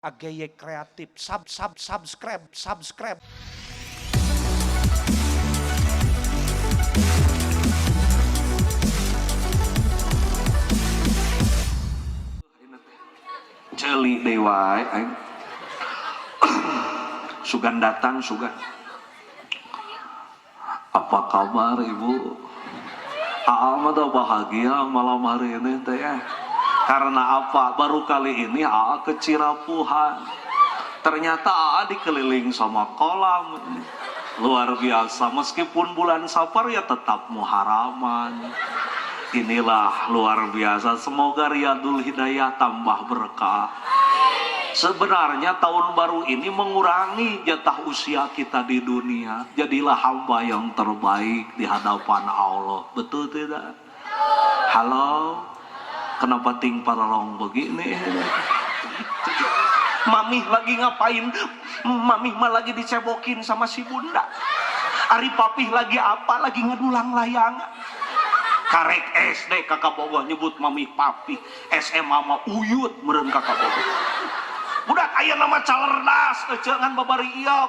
AGY Kreatif, sub sub subscribe subscribe. Ceuli deui wae aing. Sugan datang sugan. Apa kabar ibu? Aa mah bahagia malam hari ini teh ya. Karena apa? Baru kali ini Aa ke Cirapuhan. Ternyata Aa dikeliling sama kolam. Luar biasa. Meskipun bulan Safar ya tetap muharaman. Inilah luar biasa. Semoga Riyadul Hidayah tambah berkah. Sebenarnya tahun baru ini mengurangi jatah usia kita di dunia. Jadilah hamba yang terbaik di hadapan Allah. Betul tidak? Halo? Kenapa ting paralong begini? Mamih lagi ngapain? Mamih mah lagi dicebokin sama si bunda. Ari papih lagi apa? Lagi ngedulang layangan. Karek SD kakak bogoh nyebut mamih papih. SMA mah uyut meureun kakak bogoh. Budak aya nama calerdas cengan babari ieu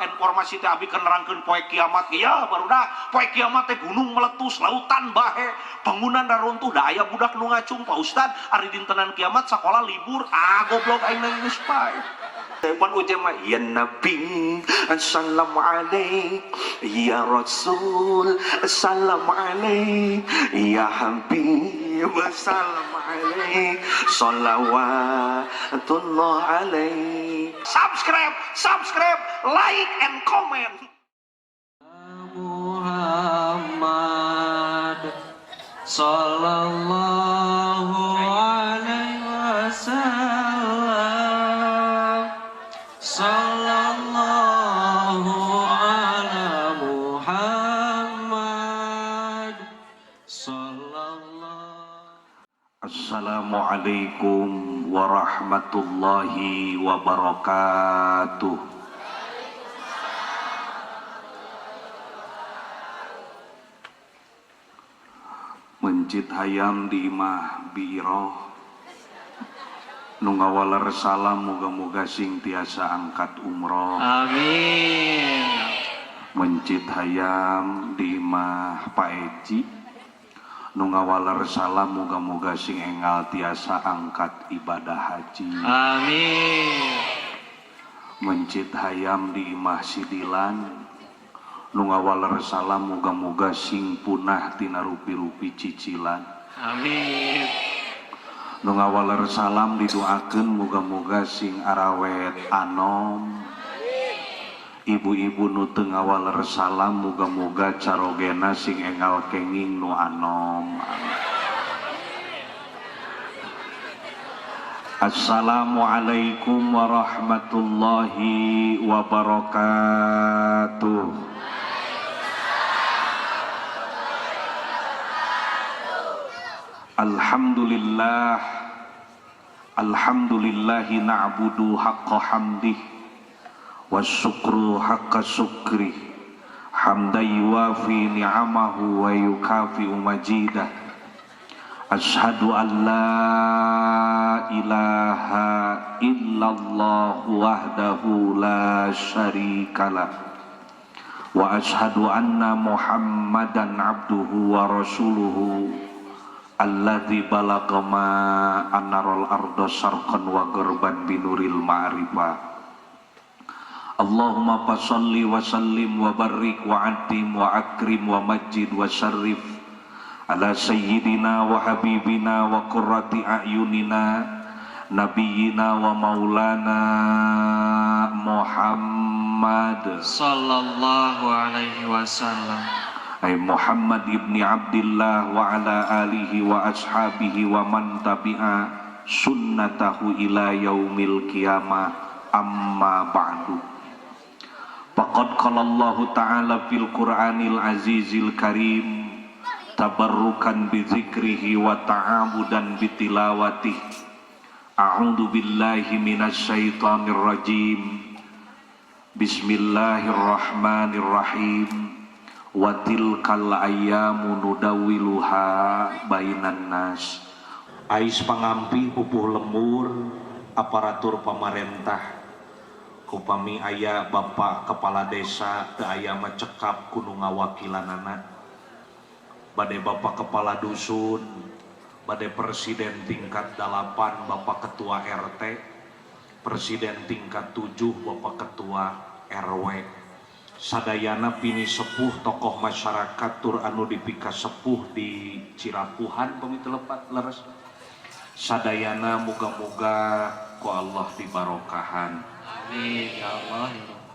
informasi teh abi keur nerangkeun poe kiamat ieu barudak poe kiamat teh gunung meletus lautan bahe bangunan raruntuh da aya budak nu ngacung Pak Ustad ari dintenan kiamat sakola libur ah goblok aing geus pae. Pan ujang mah ya Nabi salam alaik ya Rasul salam alaik ya Habib salam alaik salawatullah alaik. Subscribe, subscribe, like and comment. Muhammad sallallahu alaihi wasallam, sallallahu ala Muhammad sallallahu. Assalamualaikum warahmatullahi wabarakatuh. Mencit hayam di imah biiroh nu ngawaler salam muga-muga sing tiasa angkat umroh. Amin. Mencit hayam di imah Pak Eci nu ngawaler salam muga-muga sing enggal tiasa angkat ibadah haji. Amin. Mencit hayam di imah Sidilan nu ngawaler salam muga-muga sing punah tina rupi-rupi cicilan. Amin. Nu ngawaler salam didoakeun muga-muga sing arawet anom. Ibu-ibu nu teu ngawaler salam muga-muga carogena sing enggal kenging nu anom. Assalamualaikum warahmatullahi wabarakatuh. Alhamdulillah, alhamdulillahi na'budu haqqa hamdih wasyukru haqqa syukrih hamdan yuwafi ni'amahu wa yukafi'u majidah. Ashhadu an la ilaha illallah wahdahu la syarikalah wa ashhadu anna muhammadan abduhu wa rasuluhu alladzi balagha ma anarul arda syarqan wa gharban binuril ma'rifah. Allahumma fasholli wa sallim wa barik wa atim wa akrim wa majid wa syarrif ala sayyidina wa habibina wa qurrati a'yunina nabiyina wa maulana Muhammad sallallahu alaihi wasallam. Ay Muhammad ibni Abdillah wa ala alihi wa ashabihi wa man tabi'a sunnatahu ila yaumil qiyamah. Amma ba'du. Faqad qala Allahu ta'ala fil Qur'anil azizil karim tabarrukan bi dzikrihi wa ta'abudan bi tilawatihi. A'udzu billahi minasyaitonir rajim. Bismillahirrahmanirrahim. Wa tilkal ayyamu nudawiluha bainan nas. Ais pangampi pupuh lembur Aparatur pamarentah, upami aya Bapak Kepala Desa, teu aya mah cekap ku nu ngawakilanana, bade Bapak Kepala Dusun, bade Presiden tingkat 8 Bapak Ketua RT, Presiden tingkat 7 Bapak Ketua RW, sadayana pinisepuh, tokoh masyarakat tur anu dipika sepuh di Cirapuhan, pami teu lepat leres, sadayana muga-muga ku Allah dibarokahan. Amin ya Allah ya Rabb.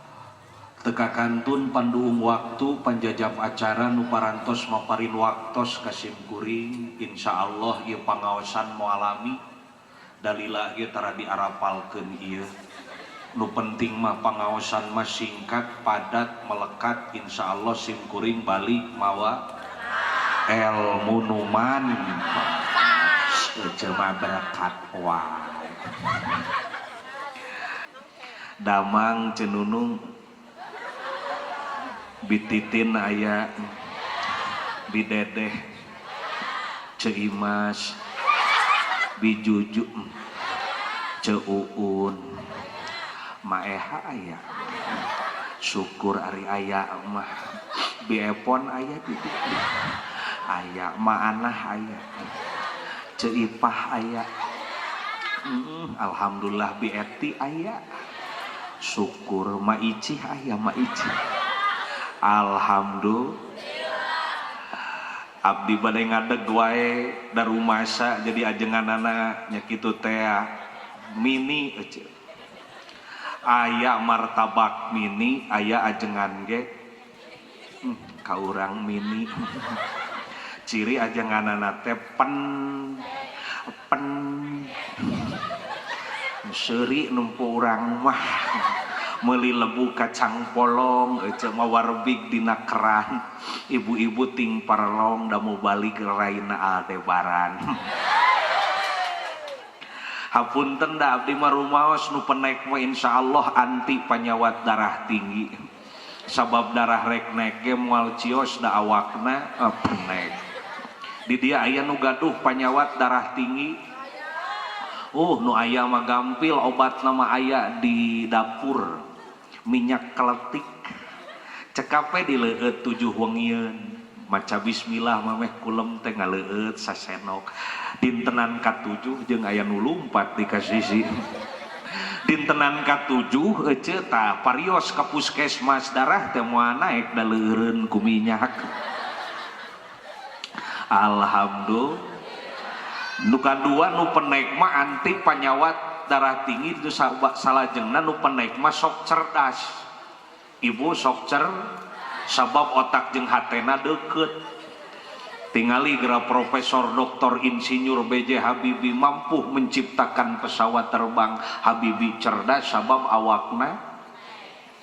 Teu kakantun panduung waktu, panjajab acara nu parantos maparin waktos ka sim kuring, insyaallah ieu pangaosan moal lami, dalila ge tara diarapalkeun ieu. Nu penting mah pangaosan mah singkat, padat, melekat. Insyaallah sim kuring balik mawa ilmu nu manfaat. Ece mah berkat wae. Damang Cenunung, Bititin aya, Bidedeh, Ceimas, Bijuju, Ceuun, Maeha aya. Syukur ari aya mah. Biepon aya di aya, Maanah aya, Ceipah aya. Alhamdulillah Bieti aya. Syukur Maicih aya, Maicih. Alhamdulillah. Abdi bade ngadeg wae da rumasa jadi ajenganana nya kitu teh mini ece. Aya martabak mini, aya ajengan ge ka urang mini. Ciri ajenganana teh pen pen seuri nempo urang mah meuli lebu kacang polong ece mah warbig dina keran, ibu-ibu ting parlong da mau balik raina Aldebaran. Hapunten da abdi mah rumaos nu penek mah insyaallah anti panyawat darah tinggi, sabab darah rek naek ge moal cios da awakna penek. Di dia aya nu gaduh panyawat darah tinggi? Nu aya mah gampil, obat nama aya di dapur, minyak keletik cekape dileueut 7 wengieun, maca bismillah mameh kulem teh ngaleueut sasenok, dintenan ka-7 jeung aya nu lumpat di kasisi, dintenan ka-7 ece tah parios ka puskesmas, darah teh moal naek da leueureun ku minyak. Alhamdulillah. Nu kadua nu penek mah anti panyawat darah tinggi itu salajengna nu penek mah sok cerdas. Ibu sok sabab otak jeung hatena deukeut. Tingali geura Profesor Doktor Insinyur B.J. Habibie mampu menciptakan pesawat terbang. Habibie cerdas sabab awakna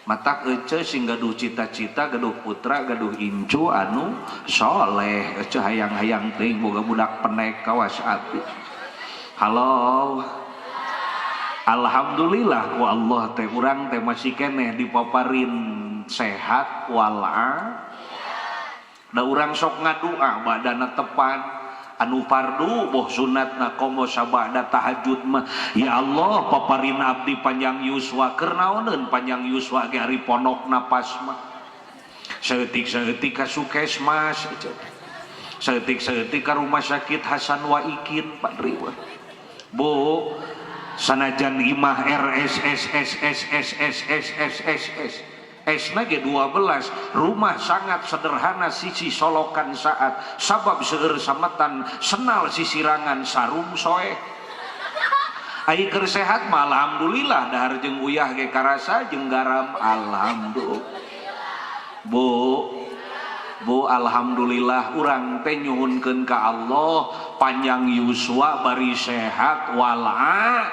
matak ece sing gaduh cita-cita gaduh putra gaduh incu anu soleh, ece hayang-hayang teuing boga budak penek kawas abdi. Halo, alhamdulillah ku Allah teh urang teh masih keneh dipaparin sehat wala da urang sok ngadua badana tepan anu fardu boh sunatna komo sabada tahajud mah, ya Allah paparin abdi panjang yuswa. Keur naoneun panjang yuswa ge ari ponok napas mah saeutik-saeutik ka Sukesmas, saeutik-saeutik ka rumah sakit Hasan Waikin. Pak Riwa Bu, sanajan imah R S S S S S S S S S S S na ge 12, rumah sangat sederhana, sisi solokan saat sabab seueur sametan senal sisirangan sarung soeh. Ai keur sehat mah alhamdulillah dahar jeung uyah ge karasa jeung garam, alhamdulillah. Bu, Bu, alhamdulillah urang teh nyuhunkeun ka Allah panjang yuswa bari sehat wala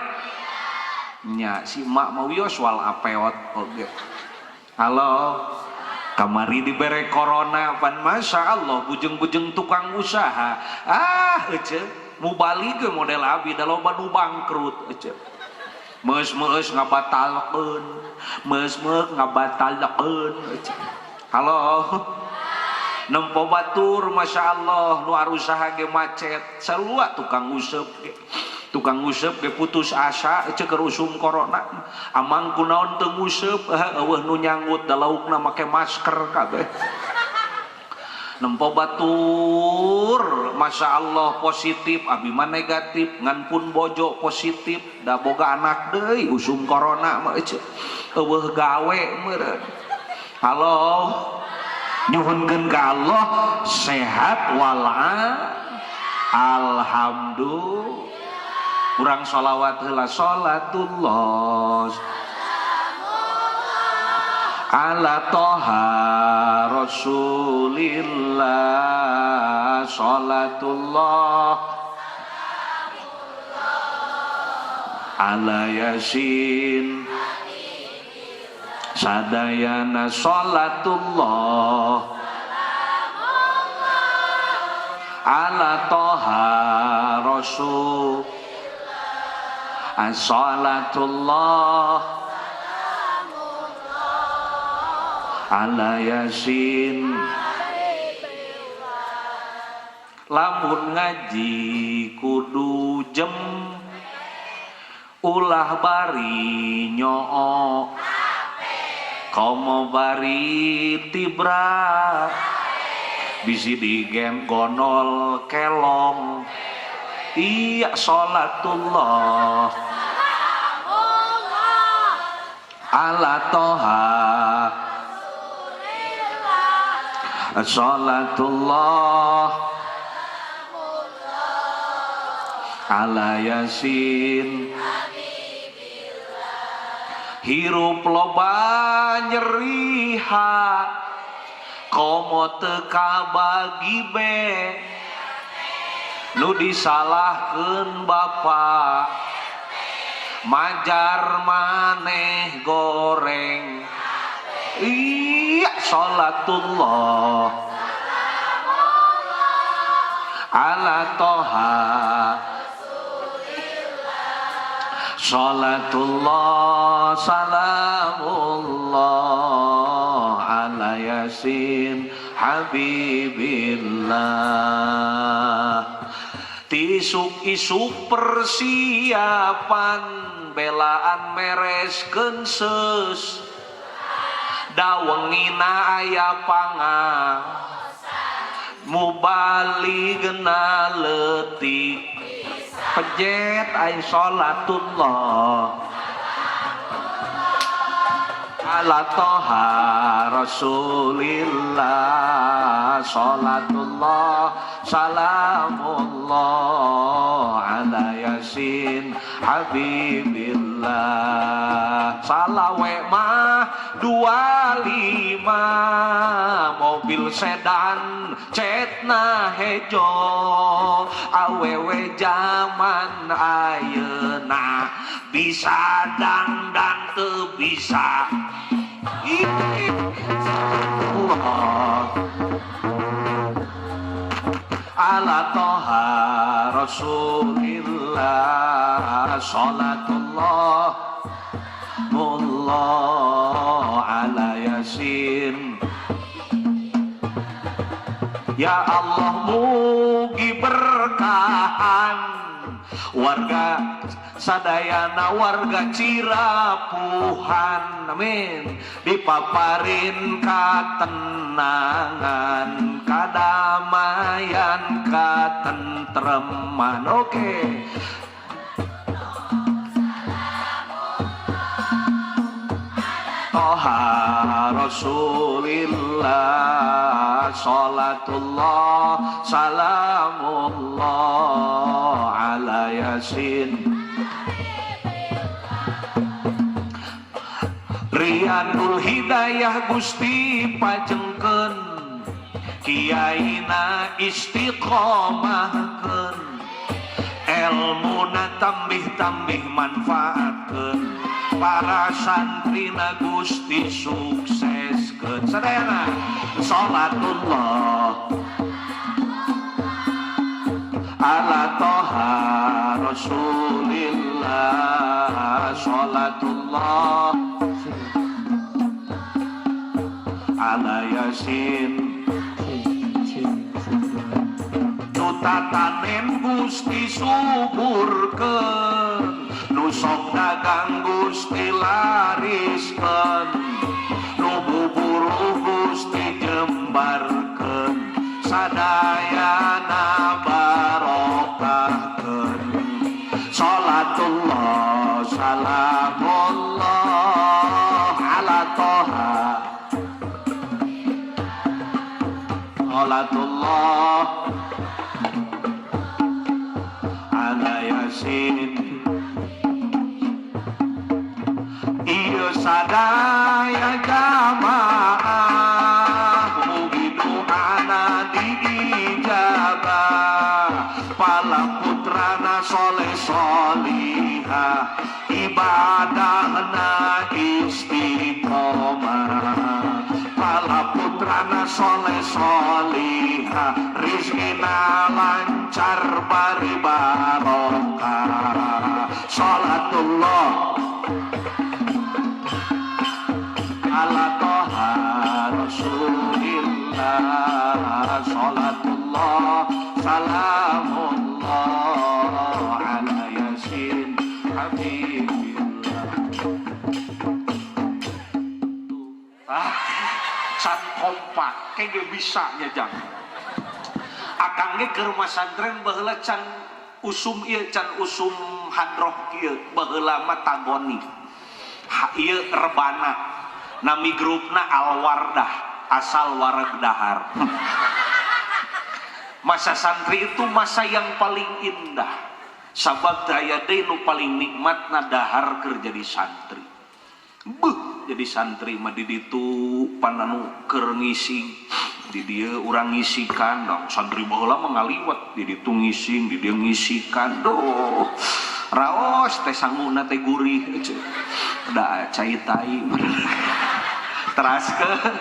nya si emak mau wios wal apeot oge. Halo, kamari dibere corona pan masya Allah bujeng-bujeng tukang usaha ece mubalik ke model abi da loba nu bangkrut ece, meus-meus ngabatalkeun, meus-meus ngabatalkeun ece. Halo, nempo batur masya Allah nu arusaha ge macet sarua tukang useup ge. Tukang nguseup ge putus asa ceuk usum corona. Amang kunaon teu nguseup, eueuh nu nyanggut da laukna make masker kabeh. Nempo batur, Masya Allah positif, abi mah negatif, ngan pun bojo positif, da boga anak deui usum corona mah ece. Eueuh gawe meureun. Halo, nyuhunkeun ka Allah sehat wala alhamdulillah. Urang sholawat heula, sholatullah ala toha rasulillah, sholatullah ala yasin sadayana, sholatullah ala toha rasul, sholatullah ala yasin. Lamun ngaji kudu jem, ulah bari nyoo komo bari tibra, bisi digen gonol kelong. Iya, sholatullah ala toha, sholatullah ala yasin. Hirup loba nyeriha komo teu kabagi be, nu disalahkeun bapa majar maneh goreng. Iya, sholatullah ala toha, sholatullah salamullah ala yasin habibillah. Tisuk isuk persiapan belaan mereskeun seus, dawengina aya panga mubaligna leutik pejet ay sholatullah ala toha rasulillah, sholatullah salamullah ala yasin habibillah. Salawe mah 25, mobil sedan cetna hejo, awewe zaman ayeuna bisa dangdang teu bisa. Allah ala toha rasulillah, sholatullah mullah ala yasin. Ya Allah mugi berkahan warga sadayana, warga Cirapuhan, amin. Dipaparin katenangan, kadamaian, katentreman. Oke. Toha rasulillah, sholatullah salamullah ala yasin. Riyadul Hidayah Gusti pajengkeun, kiaina istiqomahkeun, elmuna tambih-tambih manfaatkeun, para santrina Gusti sukseskeun. Sadayana salatullah ala toha rasulillah, salatullah ala yasin. tatanen Gusti suburkeun, nu sok dagang Gusti lariskeun, nu buburuh Gusti jembarkeun, sadayana barokahkeun. Salatullah salamullah ala Toha, salatullah ala Yasin. Ieu sadaya jamaah mugi doana diijabah, pala putrana soleh solihah, ibadahna istiqomah, pala putrana soleh solihah, rizkina lancar bari barokah. Salatullah ala Toha Rasulillah, salatullah salamullah ala Yasin Habibillah. Ah, can kompak kayak bisa nya jang. Akang ge keur masantren baheula can usum ieu, can usum hadroh kieu, baheula mah tagoni. Ieu rebana nami grupna Al-Wardah, asal wareg dahar. Masa santri itu masa yang paling indah, sabab teu aya deui nu paling nikmatna dahar keur jadi santri. Beuh, jadi santri mah di ditu pananu keur ngising, di dieu urang ngisikan dong. Santri baheula mah ngaliwet, di ditu ngising, di dieu ngisikan. Duh, raos teh sanguna teh gurih da cai tai teraskeun.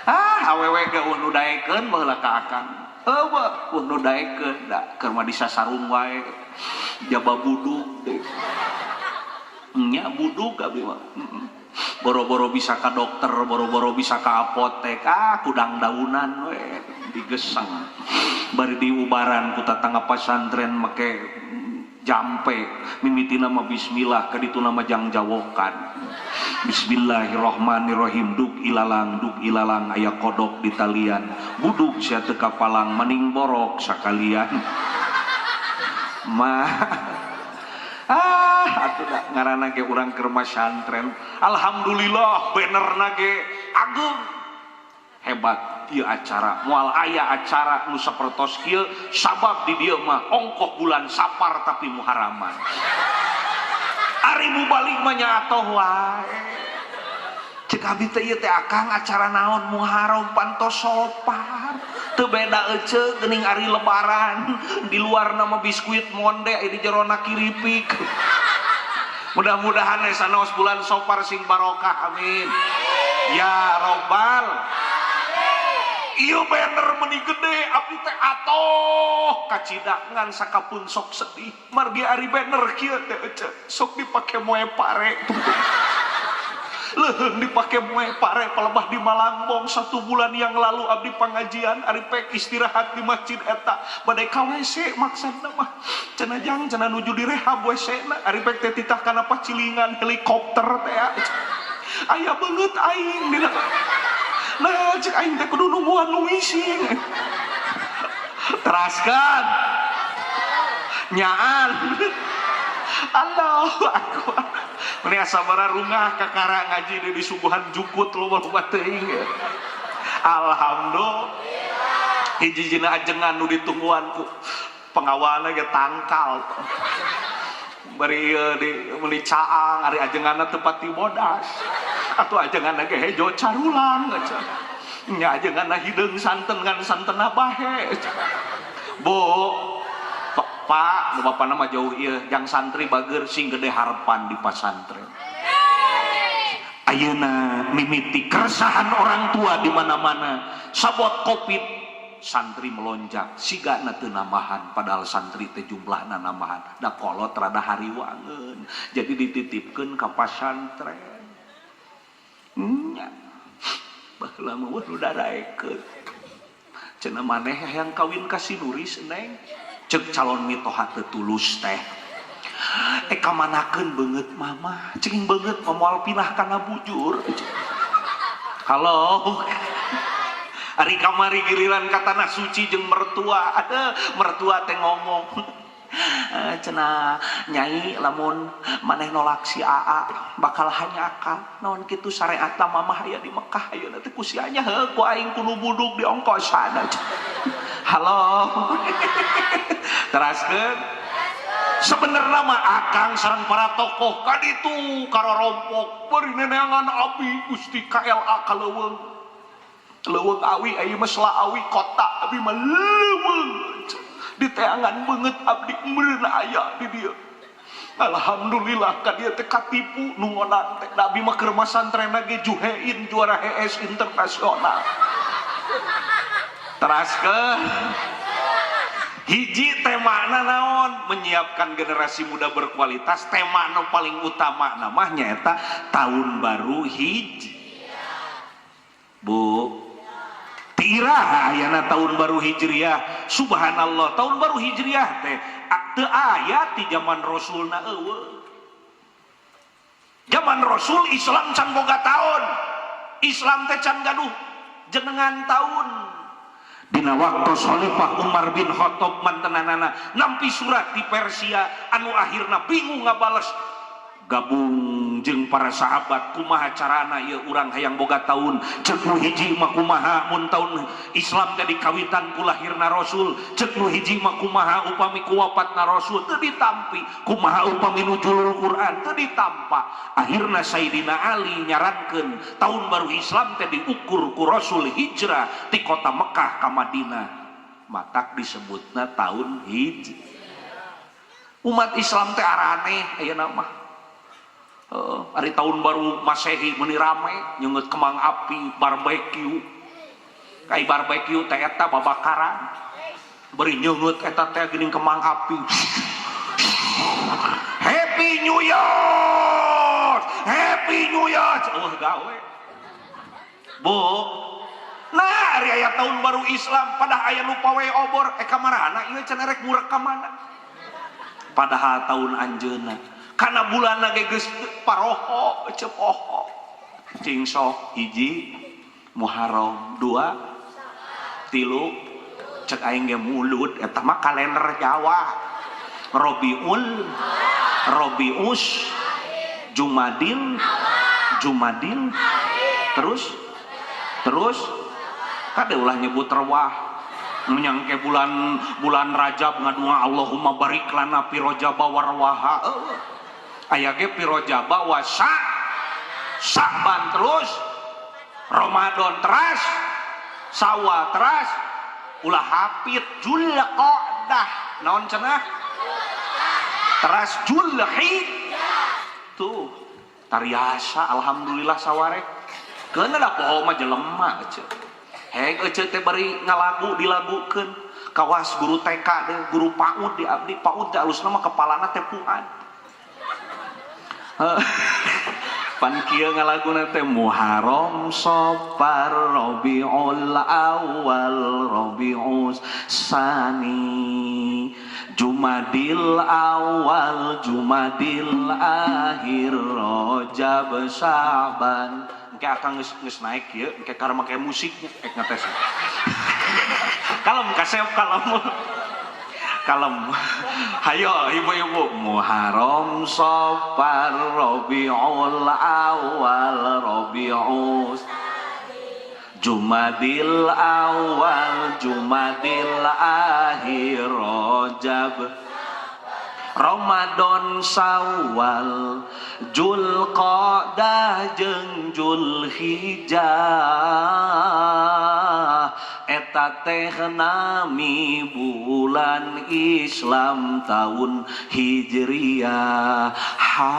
Ah, awewe ge eueuh nu daekeun baheula ka akang. Eueuh nu daekeun da keur mah disasarung wae jaba budug teh. Nya budug abdi mah. Boro-boro bisa ka dokter, boro-boro bisa ka apotek, ah kudang daunan we digeseng. Bari diubaran ku tatangga pasantren make jampe, mimitina mah bismillah, kadituna mah jangjawokan. Bismillahirrahmanirrahim, duk ilalang aya kodok di talian, budug sia teu kapalang maning borok sakalian. Mah ah atuh da ngaranna ge urang keur masantren. Alhamdulillah bannerna ge ageung hebat ieu acara. Moal aya acara nu sapertos kieu sabab di dieu mah ongkoh bulan Sapar tapi Muharraman. Ari mubalik mah nya atoh wae. Cek abdi teh ieu teh akang acara naon Muharram pantos Sopar. Teu beda ece geuning ari lebaran di luar nama biskuit monde aya di jerona kiripik. Mudah-mudahan sanaos bulan Sopar sing barokah, amin. Ya robbal. Ieu banner meni gede abdi teh atoh kacida ngan sakapun sok sedih. Margi ari banner kieu teh ece sok dipake moe pare. Leuheung dipake moe pare palebah di Malangbong 1 bulan yang lalu abdi pangajian ari pek istirahat di masjid eta bade ka WC maksudna mah cenah jang cenah nuju direhab WC na ari pek teh titah kana pacilingan helikopter teh aya beungeut aing dina. Nah cek aing teh kudu nungguan nu ngising. Teraskan nyaan. Allahu akbar. Meni asa bararungah kakara ngaji di disuguhan jukut loba-loba teuing. Alhamdulillah. Hiji-hijina ajengan nu ditungguan ku pengawalna ge tangkal. Bari ieu di meuli caang ari ajenganna teu pati bodas. Atuh ajenganna ge hejo carulang. Nya ajenganna hideung santen ngan santenna bahe. Bu, Pak, nu bapana mah jauh ieu jang santri bager sing gede harapan di pasantren. Ayeuna mimiti keresahan orang tua di mana-mana sabot Covid santri melonjak sigana teu nambahan padahal santri teh jumlahna nambahan da kolot rada hariwangeun jadi dititipkeun ka pasantren. Nya baheula mah nu daraekeun. Cenah maneh hayang kawin ka si Nuris, Neng? Cek calon mitoha teu tulus teh. Eh, kamanakeun beungeut mama? Cing beungeut mah moal pinah kana bujur. Halo. Ari kamari giliran ka tanah suci jeung mertua. Ada mertua teh ngomong, "Eh, cenah nyai, lamun maneh nolak si Aa bakal hanjakal. Naon kitu syariatna mamah aya di Mekah ayeuna teh ku sia nya heuh ku aing kudu buduk di ongkosan." Halo. Teraskeun. Sebenarnya mah akang sareng para tokoh kaditu karorompok bari neneangan abi Gusti KLA ka leuweung. Leuweung awi aya mah awi kota, abi mah leuweung. Diteangan beungeut abdi meureun aya di dieu. Alhamdulillah ka dieu teh katipu nu ngonang teh. Da abi mah keur masantren ge juhein juara HS internasional. Teraskeun. Hiji temana naon? Menyiapkan generasi muda berkualitas. Tema nu paling utama namanya eta tahun baru hij. Bu, tira ayana tahun baru Hijriah. Subhanallah, tahun baru Hijriah teh teu aya ti zaman Rasulna, eueuh. Zaman Rasul Islam can boga tahun. Islam teh can gaduh jenengan tahun. Dina waktu Khalifah Umar bin Khattab mantenanana nampi surat di Persia anu akhirna bingung ngabales, gabung jeung para sahabat, kumaha carana ieu urang hayang boga tahun? Cek nu hiji mah, kumaha mun tahun Islam teh dikawitan ku lahirna Rasul? Cek nu hiji mah, kumaha upami ku wafatna Rasul? Teu ditampi. Kumaha upami nuzulul Quran? Teu ditampa. Akhirna Sayyidina Ali nyarankeun tahun baru Islam teh diukur ku Rasul hijrah ti kota Mekah ka Madinah, matak disebutna tahun hij. Umat Islam teh araneh ayeuna mah. Hari tahun baru Masehi meuni rame, nyeungeut kembang api, barbecue. Kai barbecue teh eta babakaran. Beri nyeungeut eta teh geuning kembang api. Happy New Year! Happy New Year! Oh, gawe. Bu, nah, hari aya tahun baru Islam pada aya nu pawe obor, eh kamarana ieu cenah rek ngurek ka mana? Padahal tahun anjeunna karena bulan ge geus paroho cepoho. Cing sok, hiji Muharram, dua, tilu, cek aing ge mulut eta mah kalender Jawa. Robiul, Robius, Jumadil, Jumadil, terus terus kade ulah nyebut rewah menyangke bulan bulan Rajab ngadua Allahumma barik lana fi Rajab warwaha. Aya ge fi Rajab wa Sa'ban, terus Ramadan, teras Sawal, teras ulah hafid Julqa'dah naon cenah, teras Julhijjah tuh tariasa. Alhamdulillah sawareh keuna da poho mah jelema ece. Heg ece teh bari ngalagu dilagukeun kawas guru TK deh, guru PAUD di abdi. PAUD teh alusna mah kepalana teh Fuad. Pan kieu ngalaguna teh Muharram, Safar, Rabiul Awal, Rabius Sani, Jumadil Awal, Jumadil Akhir, Rajab, Sa'ban. Engke akang geus geus naik ieu, engke karena make musiknya ek ngetes. Kalem kasep, kalem. Kalem. Hayo ibu-ibu, Muharram, Safar, Rabiul Awal, Rabius, Jumadil Awal, Jumadil Akhir, Rajab, Ramadan, Sawal, Julqa'dah jeung Julhijjah eta teh nami bulan Islam tahun Hijriah. Ha,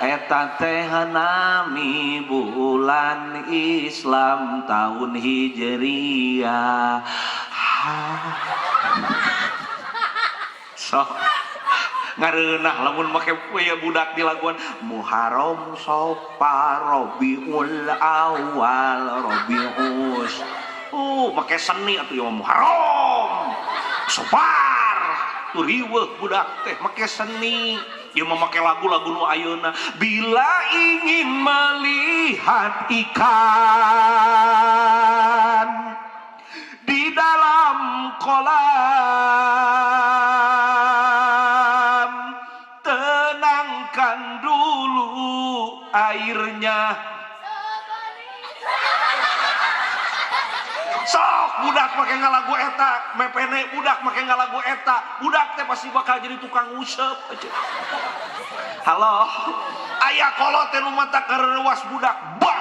eta teh nami bulan Islam tahun Hijriah. Ha, sok ngareunah lamun make ya budak di laguan Muharram, Safar, Rabiul Awal, Rabius. Oh, make seni atuh ieu mah Muharram. Sobar tuh riweuh budak teh make seni. Ieu mah make lagu-lagu nu ayeuna. Bila ingin melihat ikan di dalam kolam, tenangkan dulu airnya. Sok budak make ngalagu eta, mepene budak make ngalagu eta, budak teh pasti bakal jadi tukang nguseup aja. Halo, aya kolot teh nu mata kareuwas budak, ba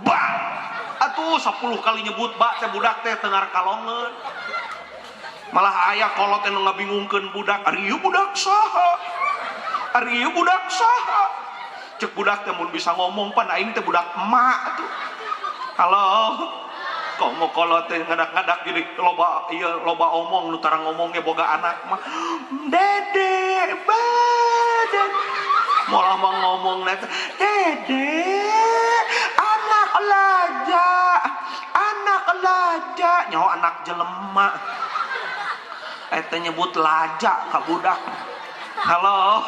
ba. Atuh 10 kali nyebut ba teh budak teh tengar kalongeun. Malah aya kolot teh nu ngabingungkeun budak, ari ieu budak saha? Ari ieu budak saha? Cek budak teh mun bisa ngomong pan aing teh budak emak atuh. Halo. Kok mau kolot teh ngadak-ngadak jadi loba ieu loba omong nu tara ngomong ge boga anak mah. Dede badan. Moal mah ngomong na teh, dede anak laja, anak laja, nyaho anak jelema. Eta nyebut laja ka budak. Halo.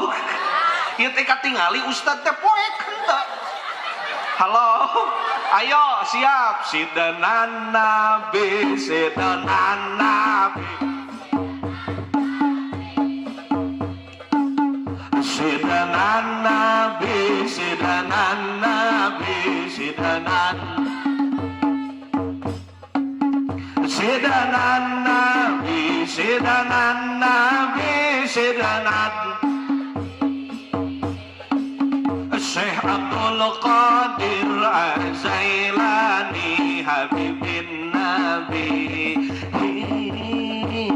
Ieu teh katingali ustad teh poek henteu. Halo. Ayo siap. Sidenan Nabi, sidenan Nabi. Sidenan Nabi, sidenan Nabi, sidenan. Sidenan Nabi, sidenan Nabi, sidenan. Syekh Abdul Qadir Az-Zailani Habibin Nabi.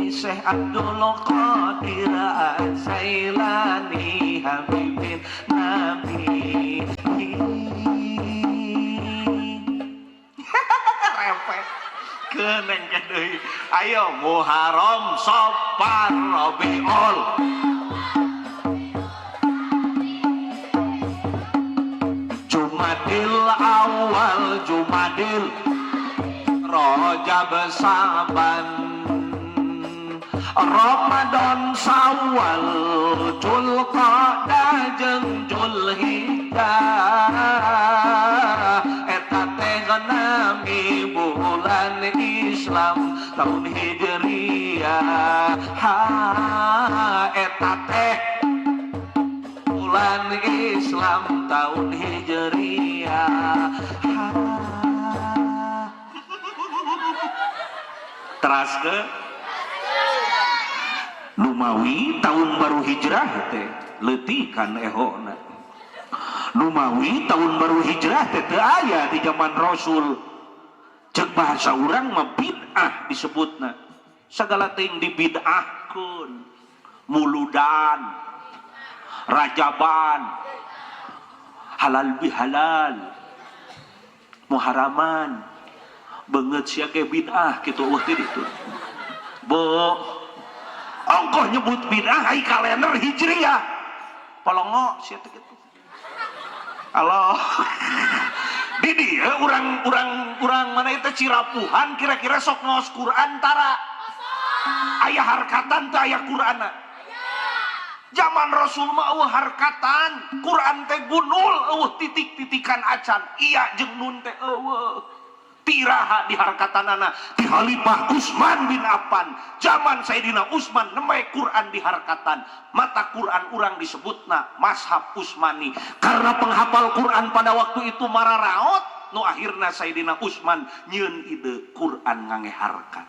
Syekh Abdul Qadir Az-Zailani Habibin Nabi. Repet. Keneng deui. Ayo Muharram, Safar, Rabiul. Jumadil awal, Jumadil, Rajab, Sa'ban, Ramadan, Sawal, Julqa'dah jeung Julhijjah. Eta teh nami bulan Islam tahun Hijriah. Ha, eta teh bulan Islam tahun Hijriah. Ha. Teras ke Numawi tahun baru hijrah teh leutikan ehona. Numawi tahun baru hijrah teh teu aya di zaman Rasul. Cek bahasa urang mah bid'ah disebutna. Sagala teuing dibid'ahkeun. Muludan, Rajaban, halal bihalal, Muharraman, beungeut sia ge bid'ah kitu eueuh teh ditu. Bo, ongkoh nyebut bid'ah ai kalender Hijriah. Polongo sia teh kitu. Halo. Di dieu urang mana itu Cirapuhan kira-kira sok ngaos Quran tara. Aya harkatan teh aya Qur'anna. Zaman Rasul mah eueuh harkatan, Quran teh gunul eueuh titik-titikan acan. Iya jeung nun teh eueuh. Tiraha di harkatanana di Khalifah Utsman bin Affan. Zaman Sayyidina Utsman nembe Quran di harkatan. Mata Quran urang disebutna Mashab Utsmani. Karena penghafal Quran pada waktu itu mararaot, nu akhirna Sayyidina Utsman nyieun ide Quran ngange harkat.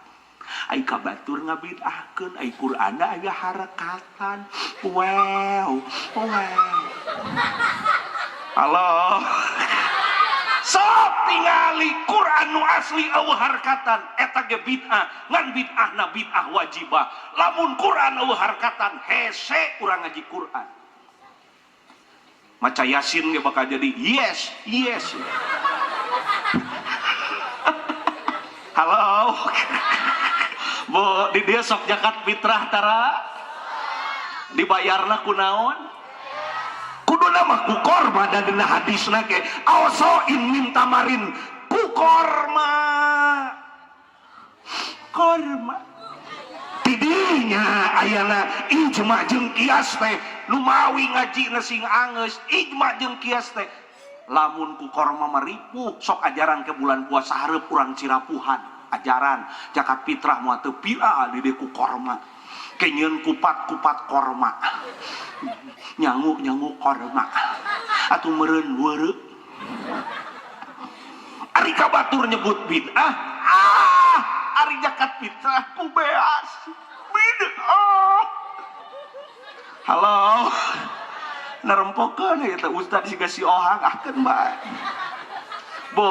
Ai kabatur ngabid'ahkeun ai Qur'anna aya harakatan. Wow, wow. Halo. Sok tingali Quran nu asli eueuh harkatan eta ge bid'ah, ngan bid'ahna bid'ah wajibah. Lamun Quran eueuh harkatan hese urang ngaji Quran. Maca Yasin ge bakal jadi yes, yes. Halo. Bu, di dia sok zakat fitrah tara dibayarna ku naon? Kuduna mah ku korma da dina hadisna ge aosoin min tamarin ku korma. Korma. Tidinya ayana ijma jeung kias teh, lumawi ngaji sing angeus. Ijma jeung kias teh lamun ku korma maripuh. Sok ajaran ke bulan puasa hareup urang Cirapuhan, ajaran zakat fitrah moal teu pira di ku korma, kenyeun kupat-kupat korma, nyangu-nyangu korma, atuh meureun weureu. Ari ka batur nyebut bid'ah, ah, ari zakat fitrah ku beas bid'ah. Halo, nerempokeun eta ustad siga si Ohang, ah, keun bae. Bu,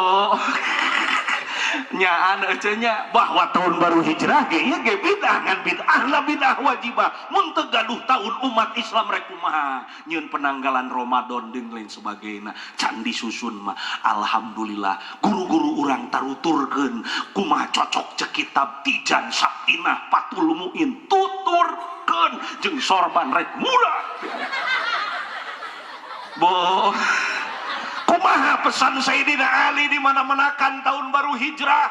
nyaan ece nya bahwa tahun baru hijrah ge ieu ge bid'ah, ngan bid'ah lah bid'ah wajibah. Mun teu gaduh tahun, umat Islam rek kumaha nyieun penanggalan Ramadan jeung lain sebagainya? Can disusun mah alhamdulillah guru-guru urang taruturkeun kumaha cocok cek kitab Tijan Sabtinah, Fathul Muin, tuturkeun jeung sorban rek murah. Bu, kumaha pesan Sayyidina Ali di mana-manakan tahun baru hijrah?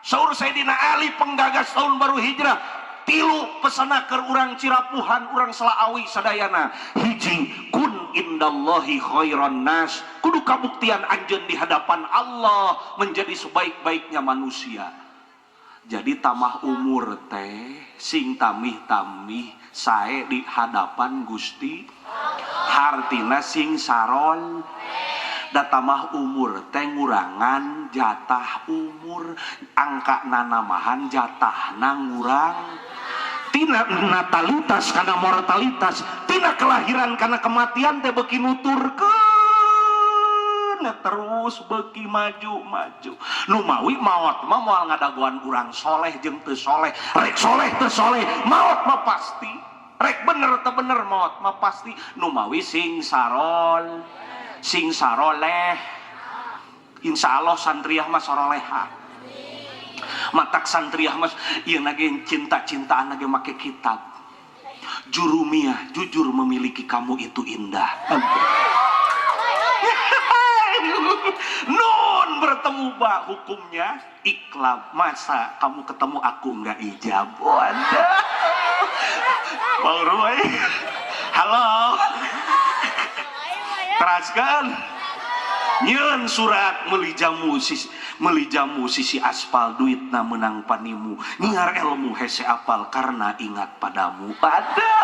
Saur Sayyidina Ali, penggagas tahun baru hijrah, tilu pesana ke urang Cirapuhan, urang Selaawi sadayana. Hiji, kun indallahi khairan nas, kudu kabuktian anjeun di hadapan Allah menjadi sebaik-baiknya manusia. Jadi tamah umur teh sing tamih-tamih sae di hadapan Gusti, hartina sing sarol. Da tamah umur teh ngurangan jatah umur, angka nanamahan jatah ngurang, tina natalitas kana mortalitas, tina kelahiran kana kematian teh beuki nuturkeun terus, beuki maju-maju. Numawi maot mah moal ngadagoan urang soleh jeung teu soleh. Rek soleh teu soleh, maot mah pasti. Rek bener teu bener, maot mah pasti. Numawi sing sarol, sing saroleh. Insya Allah santriah mah soroleha. Matak santriah mah ieu lagi cinta-cintaan lagi make kitab Jurumiyah, jujur memiliki kamu itu indah. Nun bertemu ba, hukumnya iqlab. Masa kamu ketemu aku nggak ijab? Waduh, Bang Roy, halo, teraskan. Nyeun surat meuli jamu sisi, meuli jamu sisi aspal, duitna menang panimu, nyiar ilmu hese apal karena ingat padamu. Ada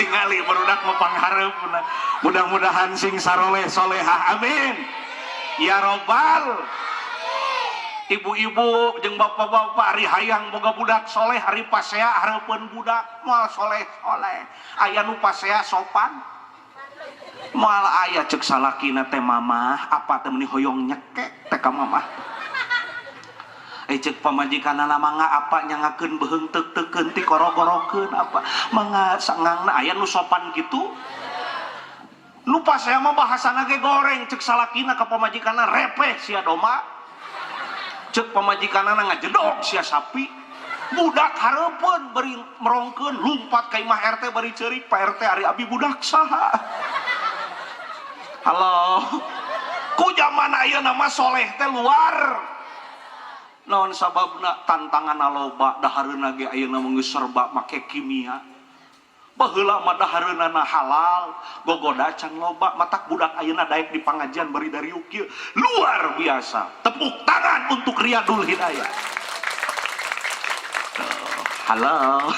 cingali barudak mah panghareupna. Mudah-mudahan sing saroleh solehah, amin ya robbal. Ibu-ibu jeung bapak-bapak, ari hayang boga budak soleh, ari pasea hareupeun budak moal soleh soleh. Aya nu pasea sopan? Moal aya. Cek salakina teh, "Mamah, apa teh meni hoyong nyekek teh ka mamah?" Eh, cek pamajikanana, "Mangga apa nyangakeun beuheung teuk-teukeun ti korok-korokeun apa mangga sangangna." Aya nu sopan gitu? Nu pasea mah bahasana ge goreng. Cek salakina ka pamajikanna, "Repeh sia domba." Cek pamajikanana, "Ngajedog sia sapi." Budak hareupeun bari merongkeun, lumpat ka imah RT bari ceurik, "Pak RT, ari abi budak saha?" Halo, ku zaman ayeuna mah soleh teh luar. Naon sababna? Tantangan loba. Dahareuna ge ayeuna mah geus serba make kimia. Baheula mah dahareunana halal, gogoda can loba. Matak budak ayeuna daek di pangajian bari dariuk kieu, luar biasa. Tepuk tangan untuk Riyadul Hidayah. Tuh, halo,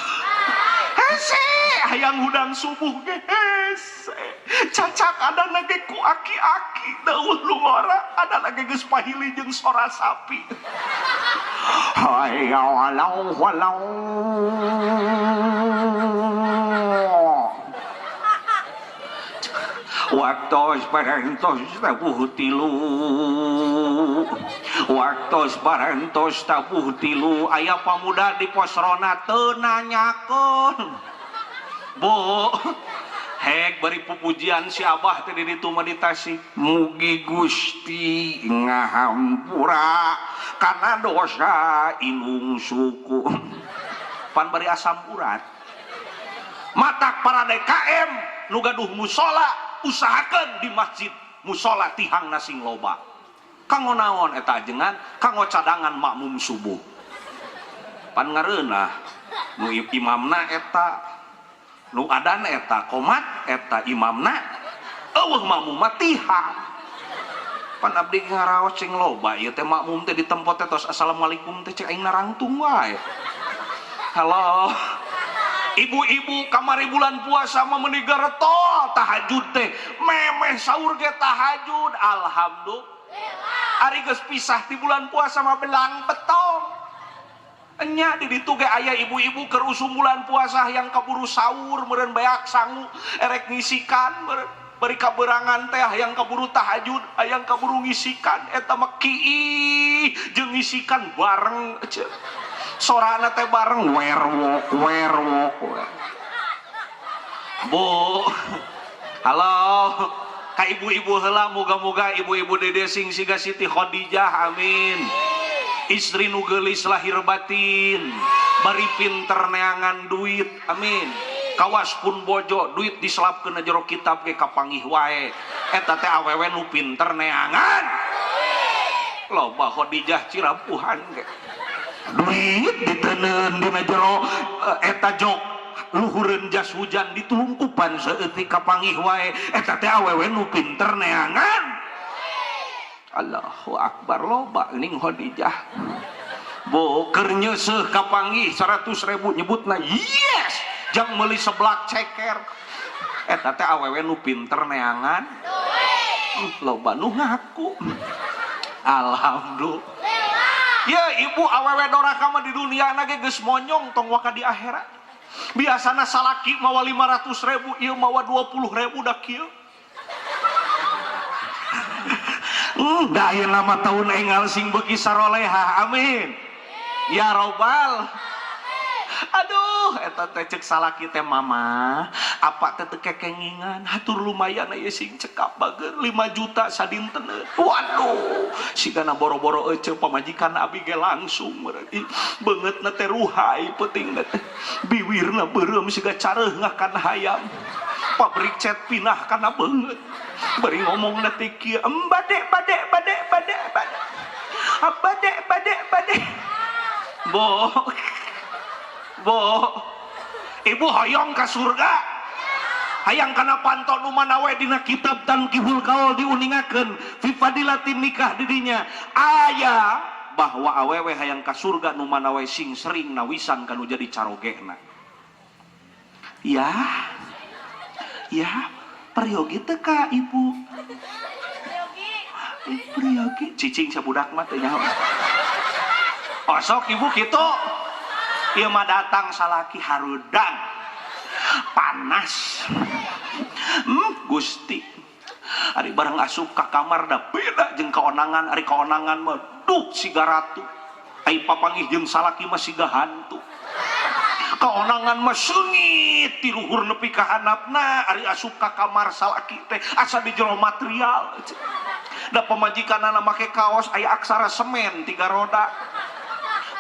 hese hayang hudang subuh ge hese, cacak ada ge ku aki-aki dauh lu ngora, ada lagi geus pahili jeung sora sapi. Hayya walau walau. Waktos parantos tabuh tilu, waktos parantos tabuh tilu, aya pamuda di pos ronda teu nanyakeun, "Bu." Hek bari pupujian si abah teh di ditu mah di Tasik, "Mugi Gusti ngahampura kana dosa inung suku," pan bari asam urat. Matak para DKM nu gaduh musola, usahakeun di masjid musola tihang sing loba. Kanggo naon eta ajengan? Kanggo cadangan makmum subuh. Pan ngareunah nu imamna eta, nu adan eta, komat eta, imamna eueuh, makmum mah tihang. Pan abdi ngaraos cing loba ieu teh makmum teh di tempat teh tos assalamualaikum teh cek aing narangtung wae. Halo. Ibu-ibu, kamari bulan puasa mah meuni garetol tahajud teh, memeh sahur ge tahajud, alhamdulillah. Ari geus pisah di bulan puasa mah belang betong. Enya di ditu ge aya ibu-ibu keur usum bulan puasa yang kaburu sahur meureun, beak sangu erek ngisikan meureun, bari kaberangan teh hayang kaburu tahajud, hayang kaburu ngisikan. Eta mah kiih jeung ngisikan bareng, sorana teh bareng werwok werwok. Bu, halo, ka ibu-ibu heula. Moga-moga ibu-ibu dede sing siga Siti Khadijah, amin. Istri nu geulis lahir batin, bari pinter neangan duit, amin. Kawas pun bojo duit diselapkeun jero kitab ge kapanggih wae. Eta teh awewe nu pinter neangan. Loba Khadijah Cirapuhan ge duit diteundeun dina jero eta jok luhureun jas hujan, ditulungkupan saeutik kapanggih wae. Eta teh awewe nu pinter neangan. Allahu Akbar, loba ning Khadijah. Bu, keur nyeuseuh kapanggih 100 ribu, nyebutna yes jang meuli seblak ceker. Eta teh awewe nu pinter neangan. Loba nu ngaku alhamdulillah. Ya ibu, awewe doraka mah di dunia ge geus monyong, tong waka di akhirat. Biasana salaki mawa 500 ribu, ieu mawa 20 ribu dah kieu. Da ayeuna mah tahun enggal sing beuki saroleha, amin ya robbal. Aduh, eta teh cek salaki teh, "Mama, apa teh teu kekengingan, hatur lumayan aya sing cekap bager 5 juta sadinten." Waduh, sigana boro-boro ece, pamajikan abi ge langsung meureun beungeutna teh ruhai peutingna teh, biwirna beureum siga careuh ngakan hayam, pabrik cat pinah kana beungeut, bari ngomongna teh kieu, "Bade bade bade bade bade bade bade bade." Bo, bo, ibu hoyong ka surga, hayang kana panto nu mana we? Dina kitab Tankihul Kaul diuningakeun fi fadilatin nikah, di dinya aya bahwa awewe hayang ka surga nu mana we sing sering nawisan kanu jadi carogena. Ya ya, peryogi teu ka ibu? Peryogi cicing sabudak mah teu nyaho. Osok ibu kitu. Ieu mah datang salaki harudang panas. Gusti, ari barang asup ka kamar da beda jeung kaonangan. Ari kaonangan mah duh siga ratu, ai papanggih jeung salaki mah siga hantu. Kaonangan mah seungit ti luhur nepi ka handapna, ari asup ka kamar salaki teh asa di jero material. Da pamajikanana make kaos aya aksara semen tiga roda,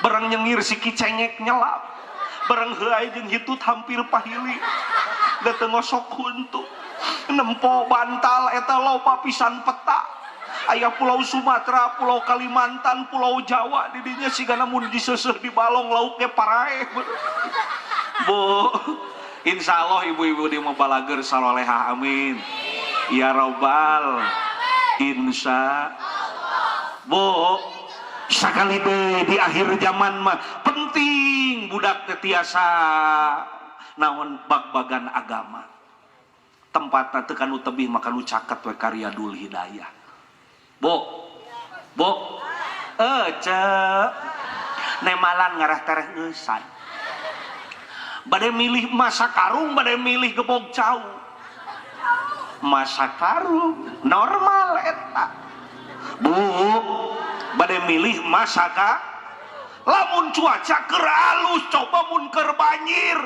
barang nyengir si kicengek nyelap, barang heuay jeung hitut hampir pahili, da teu ngosok huntu. Nempo bantal eta loba pisan peta, aya pulau Sumatera, pulau Kalimantan, pulau Jawa di dinya, sigana mun diseuseuh di balong lauk ge paraeh. Bu, insya Allah ibu-ibu di mah balager salolehah, amin ya robbal. Insya Bu, sakali deui di akhir zaman mah penting budak teh tiasa naon bag-bagan agama. Tempatna teu kanu tebih maka nu caket we, ka Riyadul Hidayah. Bu, bu, cek nemalan ngarah tereh ngeusan, bade milih masa karung, bade milih gebog cau? Masa karung normal eta. Bu, bade milih masaka? Lamun cuaca keur alus, coba mun keur banjir,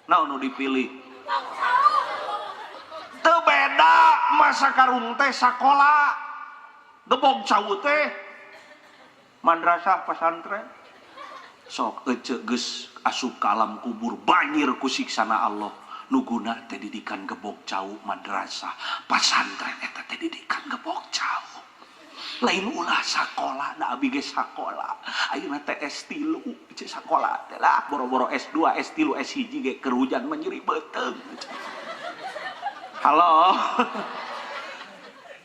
naon nu dipilih? Teu beda, masa karung teh sakola, gebog cau teh madrasah pesantren. Sok ece geus asup ka alam kubur, banjir ku siksana Allah, nu guna teh didikan gebog cau madrasah pesantren, eta teh didikan gebog cau. Lain ulah sakola da abi ge sakola. Ayeuna teh S3 cek sakola teh lah boro-boro S2, S3, S1 ge keur hujan mah nyeri beuteung. Halo.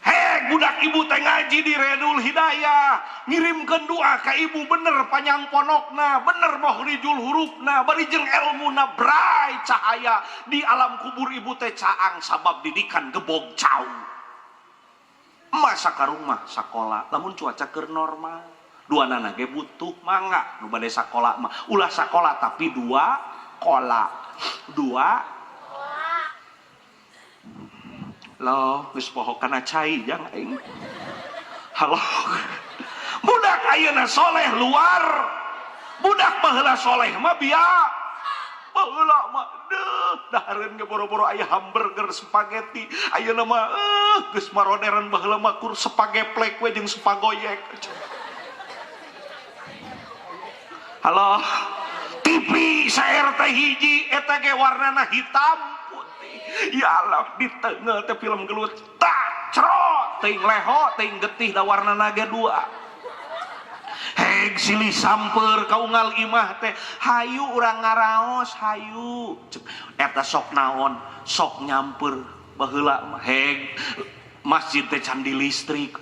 Hei budak ibu teh ngaji di Redul Hidayah, ngirimkeun doa ka ibu bener panjang ponokna, bener makhrijul hurufna, bari jeung elmuna bray cahaya di alam kubur ibu teh caang sabab didikan gebog cau. Masa ka rumah sakola lamun cuaca keur normal, duanana ge butuh mangga nu bade sakola mah ulah sakola tapi dua kola. Dua loh, geus poho kana cai jang aing. Halo. Budak ayeuna soleh luar. Budak baheula soleh mah biasa. Baheula mah deuh dahareun ge boro-boro aya hamburger spaghetti. Ayeuna mah geus maroderan baheula mah kur spageplek we jeung spagoyek. Halo. TV CRT hiji eta ge warnana hitam putih. Ya Allah di tengah teh film gelut tak cerot teuing leho teuing getih da warnana ge dua. Heg silih samper ka unggal imah teh hayu urang ngaraos hayu. Eta sok naon sok nyamper baheula mah heg masjid teh candi listrik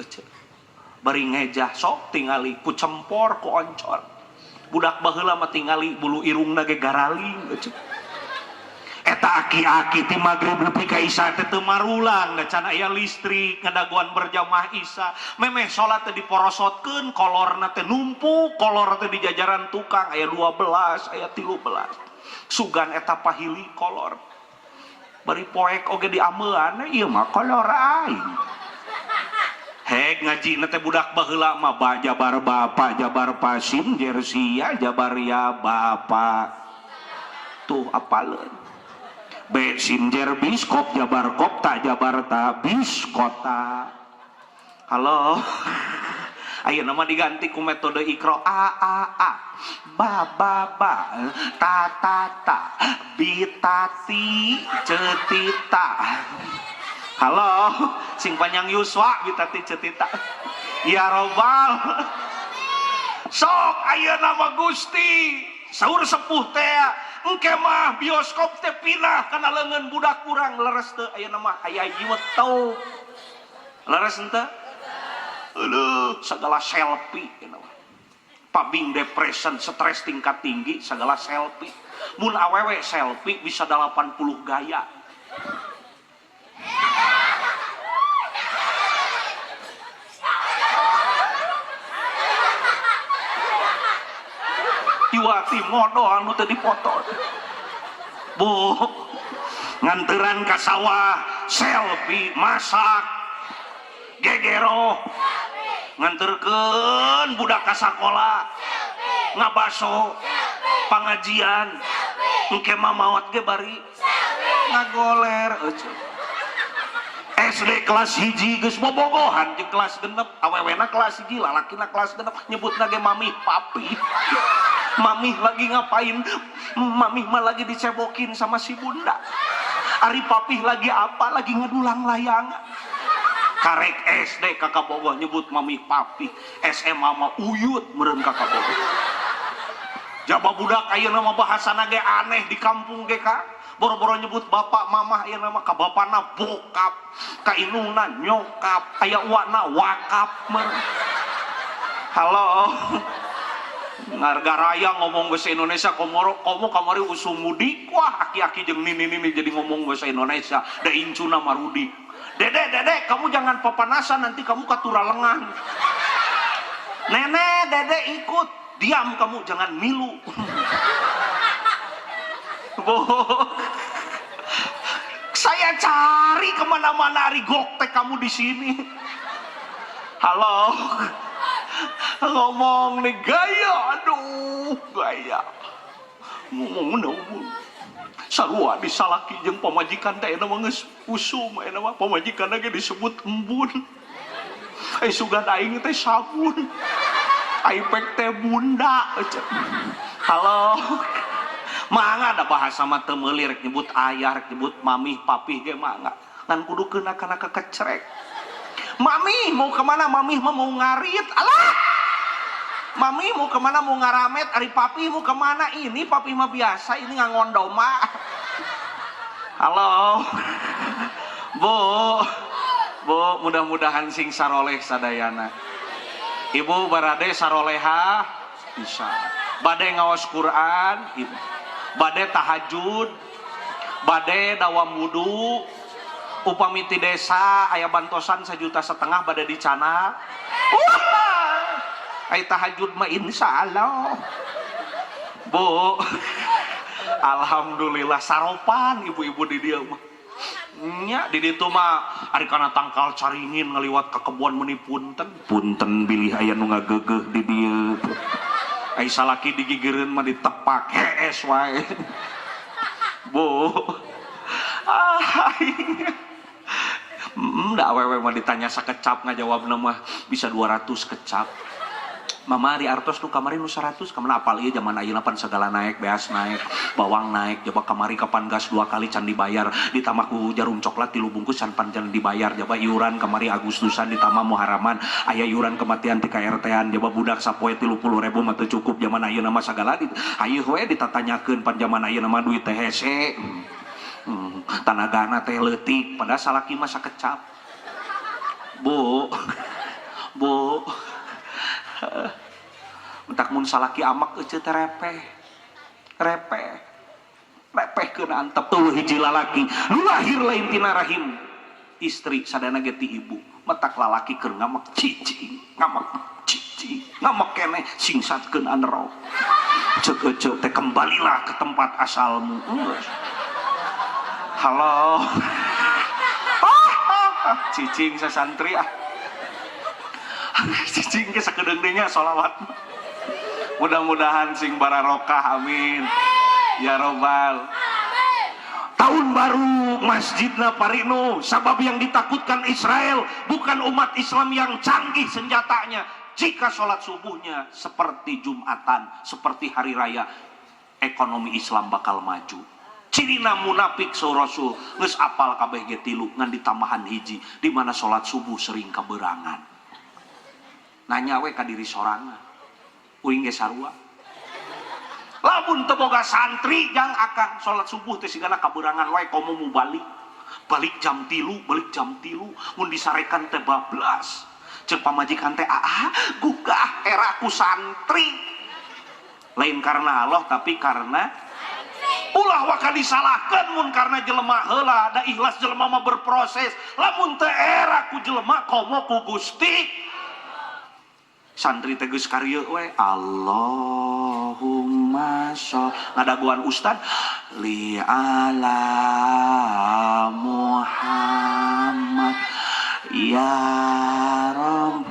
bari ngejah sok tingali ku cempor ku oncor. Budak baheula mah tingali bulu irungna ge garaling. Eta aki-aki ti magrib nepi ka isya teh teu marulang da can aya listrik ngadaguan berjamaah isya memeh salat teh diporosotkeun kolorna teh numpuk kolor teh di jajaran tukang aya 12 aya 13 sugan eta pahili kolor bari poek oge diameuan ieu mah kolor aing. Heg ngaji teh budak baheula mah ba jabar bapa jabar pasim jersia jabar ya bapa tuh apaleun B sin jer biskop jabar kop ta jabar ta biskota. Halo. Ayeuna mah diganti ku metode ikro a a a ba ba ba ta ta ta bi ta ti ce ti ta. Halo, sing panjang yuswa bi ta ti ce ti ta. Ya robbal. Sok ayeuna mah Gusti saur sepuh teh engke mah bioskop teh pindah kana leungeun budak urang leres teu ayeuna mah aya YouTube. Leres henteu? Aduh, segala selfie ayeuna mah. Pabing depression, stres tingkat tinggi segala selfie. Mun awewe selfie bisa 80 gaya. Iwati modo anu teu dipoto. Bu, nganteran ka sawah, selfie, masak, gegero, nganterkeun budak ka sakola, ngabaso, pangajian, engke mah maot ge bari ngagoler eueuh. SD kelas 1 geus bobogohan jeung kelas 6, awewena kelas 1, lalakina kelas 6, nyebutna ge mami papi. Mami lagi ngapain? Mami mah lagi dicebokin sama si bunda. Ari papih lagi apa? Lagi ngedulang layangan. Karek SD kakak bogoh nyebut mami papi. SMA mah uyut meureun kakak bogoh. Jaba budak ayeuna mah bahasana ge aneh di kampung ge ka. Boro-boro nyebut bapak mamah ayeuna mah ka bapana bokap, ka indungna nyokap, aya uakna wakap meureun. Halo. Ngarga raya ngomong bahasa Indonesia komoro komo kamari usum mudik wah aki-aki jeung nini-nini jadi ngomong bahasa Indonesia da incuna marudi. Dede dede kamu jangan papanasan nanti kamu katuralengan. Nenek dede ikut diam kamu jangan milu. Bu, saya cari kemana-mana ari goktek kamu di sini. Halo. Ngomong nih gaya, aduh gaya. Ngomong ngomong. Sarua disalaki jeung pamajikan teh eta mah geus usum eta mah pamajikan ge disebut embun. Ai sugan aing teh sabun. Ai pek teh bunda. Halo. Mangga da bahasa mah teu meuli rek nyebut ayah rek nyebut mamih papih ge mangga. Ngan kudu keuna kana kekecrek. Mami mau kemana? Mami mah mau ngarit. Alah, mami mau kemana? Mau ngaramet. Ari papi mau kemana? Ini papi mah biasa, ini ngangon domba. Halo, Bu. Bu, mudah-mudahan sing saroleh sadayana. Ibu barade saroleha bisa. Bade ngaos Quran, ibu. Bade tahajud, bade dawam wudu, upami ti desa aya bantosan 1,5 juta bade dicana. Wah, aya tahajud mah insya Allah. Bu, alhamdulillah saropan ibu-ibu di dieu mah. Nya di ditu mah ari kana tangkal caringin ngaliwat ka kebon meuni punten. Punten bilih aya nu ngageugeuh di dieu. Ai salaki digigireun mah ditepak hees wae. Bu. Ah, aing. Da awewe mah ditanya sakecap ngajawabna mah bisa 200 kecap. Mama, ari artos nu kamari nu 100 kamana? Apal ieu zaman ayeuna pan segala naik, beas naik, bawang naik, coba kamari kapan gas dua kali can dibayar, ditambah ku jarum coklat 3 bungkus can pan can dibayar, coba iuran kamari Agustusan ditambah Muharaman, aya iuran kematian ti KRT-an, coba budak sapoe 30.000 mah teu cukup. Zaman ayeuna mah sagala di ayeuna we ditatanyakeun, pan zaman ayeuna mah duit teh hese. Tanagana teh leutik, padahal salaki mah sakecap. Bu, Bu, entak mun salaki amak ece teh repeh repeh repeh keuna antep. Eueuh hiji lalaki nu lahir lain tina rahim istri, sadana ge ti ibu. Matak lalaki keur ngamek cicing, ngamek cicing, ngamek keneh, singsatkeun anerok. Cek ece teh, "Kembalilah ke tempat asalmu." Geus. Halo, ah, cicing sasantri, ah, cicing ke sakedeung deui nya sholawat. Mudah-mudahan sing bararokah, amin ya robbal. Tahun baru masjidna parinu, sabab yang ditakutkan Israel bukan umat Islam yang canggih senjatanya. Jika sholat subuhnya seperti Jumatan, seperti hari raya, ekonomi Islam bakal maju. Cirina munafik, saur Rasul, geus apal kabeh ge tilu, ngan ditambahan hiji, di mana sholat subuh sering kaberangan. Nanya we ka diri sorangan, uing ge sarua. Lamun teu boga santri jang akang, sholat subuh teh sigana kaberangan wae, komo mau balik balik jam 3, balik jam 3, mun disarekan teh bablas. Cek pamajikan teh, "Ah, gugah era ku santri." Lain karena Allah, tapi karena ulah waka disalahkan mun karena jelema heula, da ikhlas jelema mah berproses. Lamun teu era ku jelema, komo ku Gusti. Santri teh geus karieu we, Allahumma sholli, ngadaguan ustad, li ala Muhammad, ya Rob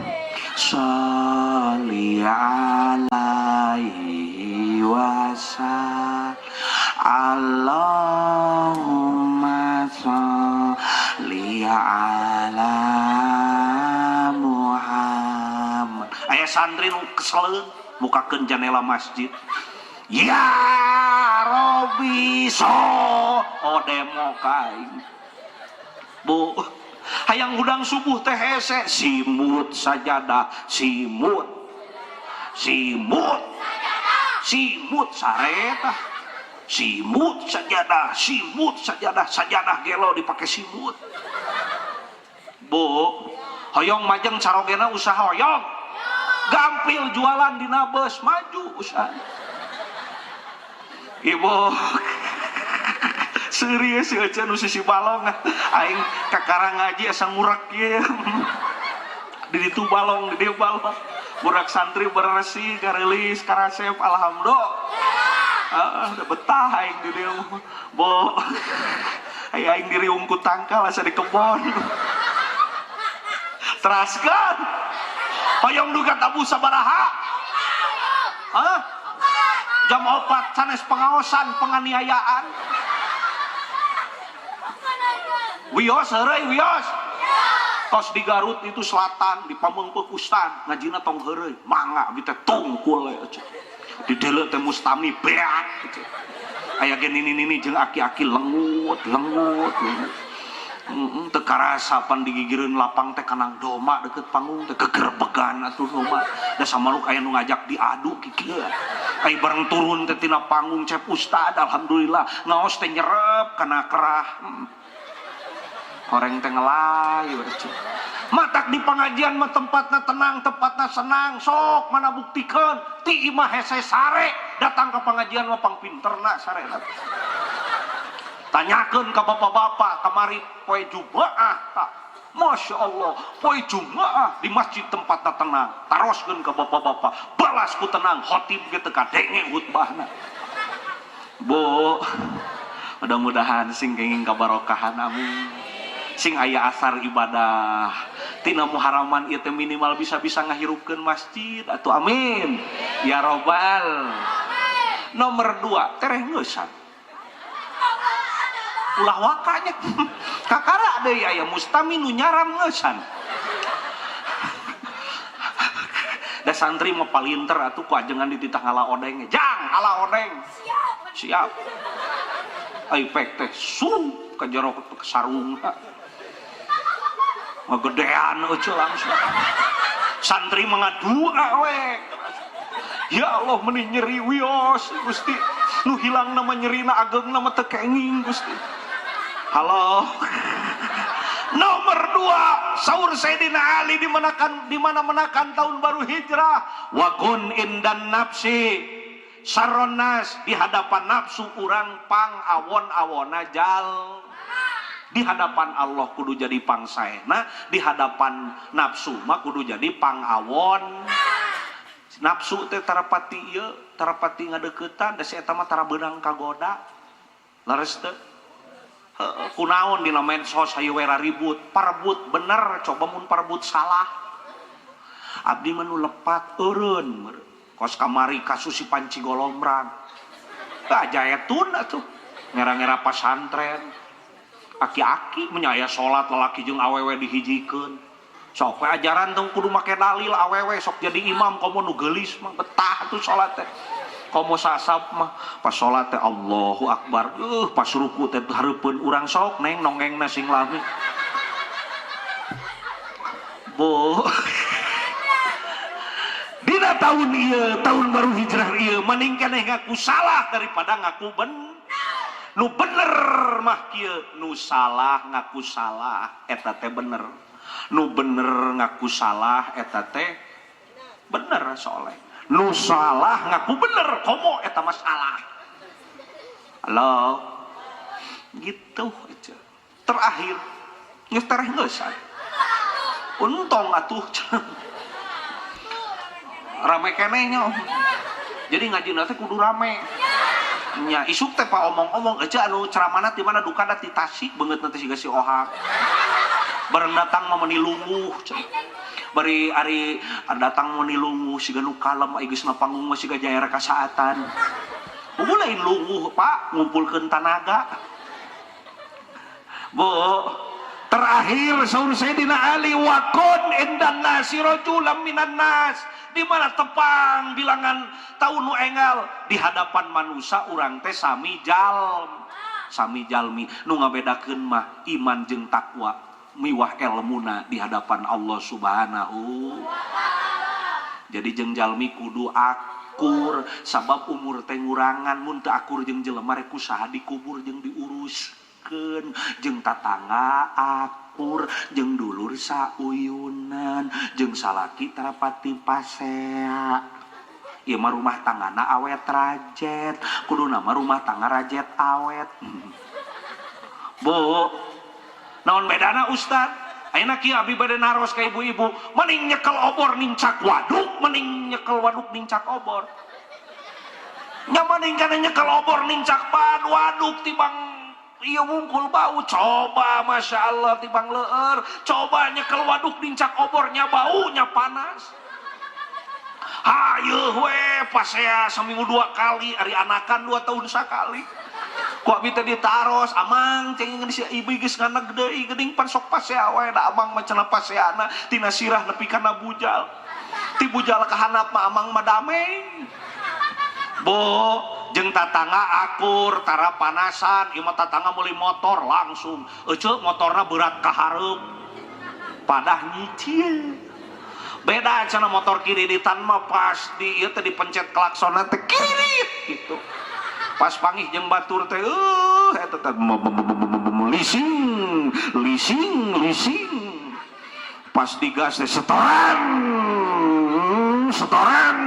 sholli alaihi wasallam, Allahumma sholli ala Muhammad. Aya santri nu keseleun, mukakeun janela masjid, ya Robi so, oh, demo kain. Bu, hayang hudang subuh teh hese, simut sajadah, simut simut simut sareta, simut sajadah, simut sajadah, sajadah gelo dipakai simut. Bu, hoyong majeng carogena usaha, hoyong gampil jualan di nabes, maju usaha. Ibu, serius sih aja nu sisi balong, aing kakara ngaji asa ngurak ieu. Di ditu balong, di dieu balong, budak santri bersih, garelis karasep, alhamdulillah. Ah, udah betah aing di dieu. Bo, aing diri ungkut tangkal asa di kebon. Teraskan, hoyong duga tabu sabaraha? Hah? Jam 4 sanes pengaosan, penganiayaan. Wios heureuy, wios. Tos di Garut itu selatan, di Pameungpeuk ustad ngajina tong heureuy, mangga abdi teh tungkul we. Di deuleu teh mustami beak gitu. Aya ge nini-nini jeung aki-aki lengut lengut lengut. Teu karasa pan digigireun lapang teh kanang doma deket panggung teh gegerbegan atuh doma. Da samaluk aya nu ngajak diadu kikieu. Ai bareng turun teh tina panggung cep ustad alhamdulillah ngaos teh nyerep kana kerah. Horeng teh ngelay we. Matak di pengajian mah tempatna tenang, tempatna senang, sok mana buktikeun ti imah hese sare datang ke pengajian mah pangpinterna sarena. Tanyakeun ka bapak-bapak kamari poe Jumaah tak. Masya Allah, poe Jumaah di masjid tempatna tenang. Taroskeun ka bapak-bapak, balas ku tenang, khotib ge teu kadenge khutbahna. Bu, mudah-mudahan sing kenging kabarokahan, amin. Sing aya asar ibadah. Tina Muharraman ieu teh minimal bisa-bisa ngahirupkeun masjid atuh, amin. Ya robbal. Nomor 2, tereh ngeusan. Ulah wakanya kakara deui aya mustami nu nyaram ngeusan. Da santri mah palinter atuh ku ajengan dititah ngala odeng, jang ala odeng siap. Ai pek teh sup ka jero sarungna ngagedean euceu langsung. Santri mah ngadua we, ya Allah meni nyeri wios Gusti, nu hilang nama nyerina ageng nama teu kenging Gusti. Halo. Nomor 2, saur Sayyidina Ali di mana menakan tahun baru hijrah, wa kun indan nafsi saronas, di hadapan nafsu urang pang awon-awona jal. Di hadapan Allah kudu jadi pang saena, di hadapan nafsu mah kudu jadi pang awon. Nafsu teh tarapati ieu, tarapati ngadeukeutan, da si eta mah tara beunang kagoda. Leres teu? Kunaon dina medsos hayu we ribut, parebut bener, coba mun parebut salah. Abdi mah nu lepat eureun, kos kamari kasus si Panci Golombrang. Tah jaetun atuh, ngera-ngera pasantren. Aki-aki menyaya salat lalaki jeung awewe dihijikeun. Sok we ajaran tong kudu make dalil, awewe sok jadi imam komo nu geulis mah betah atuh salat teh. Komo sasap mah pas salat teh Allahu Akbar. Pas ruku teh hareupeun urang sok neng nongengna sing lami. Bu. Dina tahun ieu, tahun baru hijrah ieu mending keneh ngaku salah daripada ngaku ben. Nu bener mah kieu, nu salah ngaku salah eta teh bener. Nu bener ngaku salah eta teh bener soleh. Nu salah ngaku bener komo eta mah salah. Halo. Gitu aja. Terakhir geus tereh geus. Untung atuh. Rame keneh nya. Jadi ngajina teh kudu rame. Nya isuk teh pak omong-omong aja anu ceramahna ti mana duka da ti Tasik beungeutna teh siga si Ohak. Bareng datang mah meuni lungguh. Bari ari datang meuni lungguh siga nu kalem ai geus na panggung mah siga jaera kasaatan. Bubu lain lungguh Pak, ngumpulkeun tanaga. Bu, terakhir saur Sayyidina Ali wa kun indan nasi rajulan minan nas. Di mana tepang bilangan tahun nu enggal di hadapan manusia urang teh sami jalm. Sami jalmi nu ngabedakeun mah iman jeung takwa miwah elmuna di hadapan Allah Subhanahu. Jadi jeung jalmi kudu akur sabab umur teh ngurangan, mun teu akur jeung jelema rek kusaha dikubur jeung diuruskeun, jeung tatangga akur, jeung dulur sauyunan, jeung salaki tarapati pasea. Ieu mah rumah tanggana awet rajet, kuduna mah rumah tangga rajet awet. Bu, naon bedana Ustad? Ayeuna kieu abi bade naros ka ibu-ibu, mending nyekel obor nincak waduk, mending nyekel waduk nincak obor. Nya mending kana nyekel obor nincak pan waduk tibang ieu wungkul bau. Coba Masya Allah tibang leueur, coba nyekel waduk nincak obornya baunya panas. Hayu we pasea seminggu 2 kali, ari anakan 2 tahun sakali. Ku abi teh ditaros, amang ceng si ibu geus nganeg deui geuning pan sok pasea we da amang mah cenah paseana tina sirah nepi kana bujal. Ti bujal ka handap mah amang mah damai. Bu, Jeung tatangga akur tara panasan, ieu mah tatangga meuli motor langsung. Ece motorna berat ka hareup. Padah nyicil. Beda cenah motor kiriditan mah pas di ieu teh dipencet klaksonna teh kiridit gitu. Pas pangih jeung batur teh eta teh leasing, leasing, leasing. Pas digas teh setoran, setoran.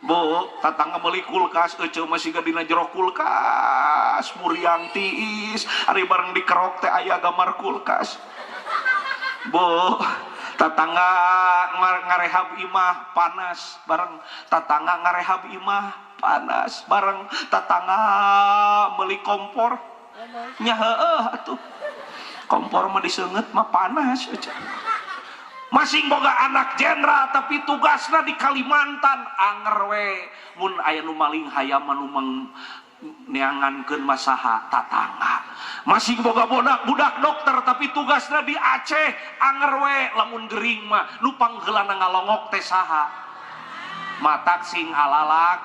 Bu, tatangga meuli kulkas, ece masih dina jero kulkas, muriang tiis, ari bareng dikerok teh aya gambar kulkas. Bu, tatangga ngarehab imah panas bareng, tatangga ngarehab imah panas bareng, tatangga meuli kompor nya heueuh atuh. Kompor mah diseungeut mah panas ece. Masing boga anak jenderal tapi tugasna di Kalimantan, anger we mun aya nu maling hayam nu neangankeun masaha tatangga. Masing boga budak dokter tapi tugasna di Aceh, anger we lamun gering mah nu pangheulana ngalongok teh saha? Matak sing alalak.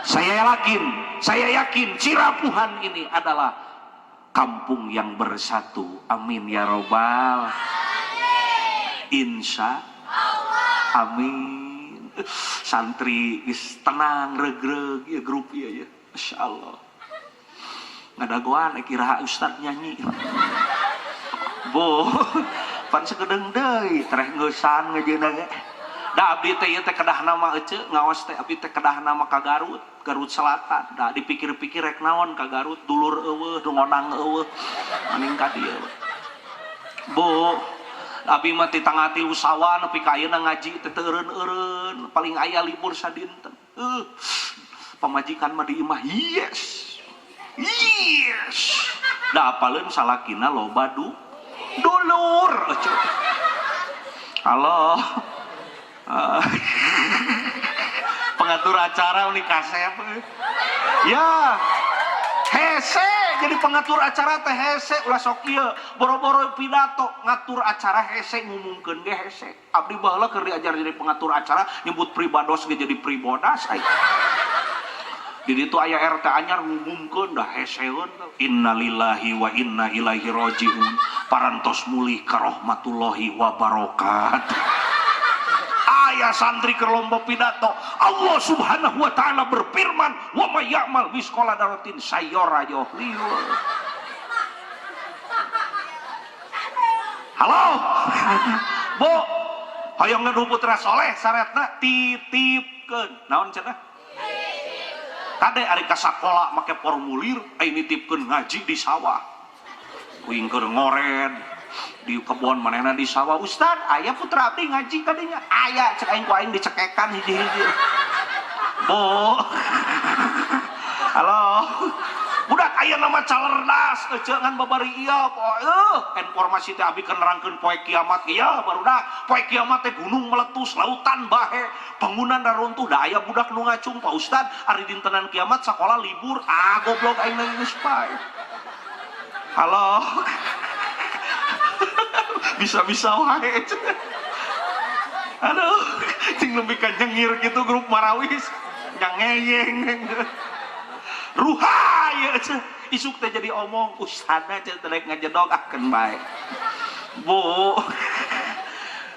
Saya yakin Cirapuhan ini adalah kampung yang bersatu. Amin ya robbal. Insya Allah. Amin. Santri geus tenang regreg ya grup ieu ya. Masya Allah. Ngadagoan iraha ustad nyanyi. Bu, pan sakedeung deui tereh ngeusan ngajeuna ge. Da abdi teh ieu teh kedah nama ece ngaos teh abdi teh kedah nama ka Garut, Garut Selatan. Da dipikir-pikir rek naon ka Garut, dulur eueuh, nu ngonang eueuh. Maning ka dieu. Bu, abi mah ti tanggal 3 Sawal nepi ka ayeuna ngaji teh teu eureun-eureun, paling aya libur sadinten. Pamajikan mah di imah yes. Yes. Da apaleun salakina loba dulur. Ece. Halo. Pengatur acara ini kasep. Ya. Hese jadi pengatur acara teh hese ulah sok ieu boro-boro pidato ngatur acara hese ngumumkeun ge hese. Abdi baheula keur diajar jadi pengatur acara nyebut pribados ge jadi pribodas ai. Di ditu aya RT anyar ngumumkeun dah heseun innalillahi wa inna ilaihi rajiun parantos mulih ka rahmatullahi wa barakatuh. Aya santri keur lomba pidato Allah Subhanahu wa taala berfirman wa may ya'mal misqala dzarratin sayyara liur. Halo. Bu, hoyong gaduh putra soleh syaratna titipkeun. Naon cenah? Kade ari ka sakola make formulir ai nitipkeun ngaji di sawah. Kuing keur ngored di kebon manehna di sawah. Ustad, aya putra abdi ngaji kadinya. Aya cek aing ku aing dicekekan hiji-hiji. Bu. Halo. Budak aya nama calerdas ece ngan babari ieu informasi teh abi keur nerangkeun poe kiamat ieu barudak poe kiamat teh gunung meletus lautan bahe bangunan runtuh da aya budak nu ngacung Pak Ustad ari dintenan kiamat sakola libur ah goblok aing geus pae. Halo. Bisa-bisa wae. Aduh, cing lebih ka nyengir gitu grup marawis nyangeyeng. Ruhaya isuk teh jadi omong usahana teh rek ngajedog akeun bae. Bu,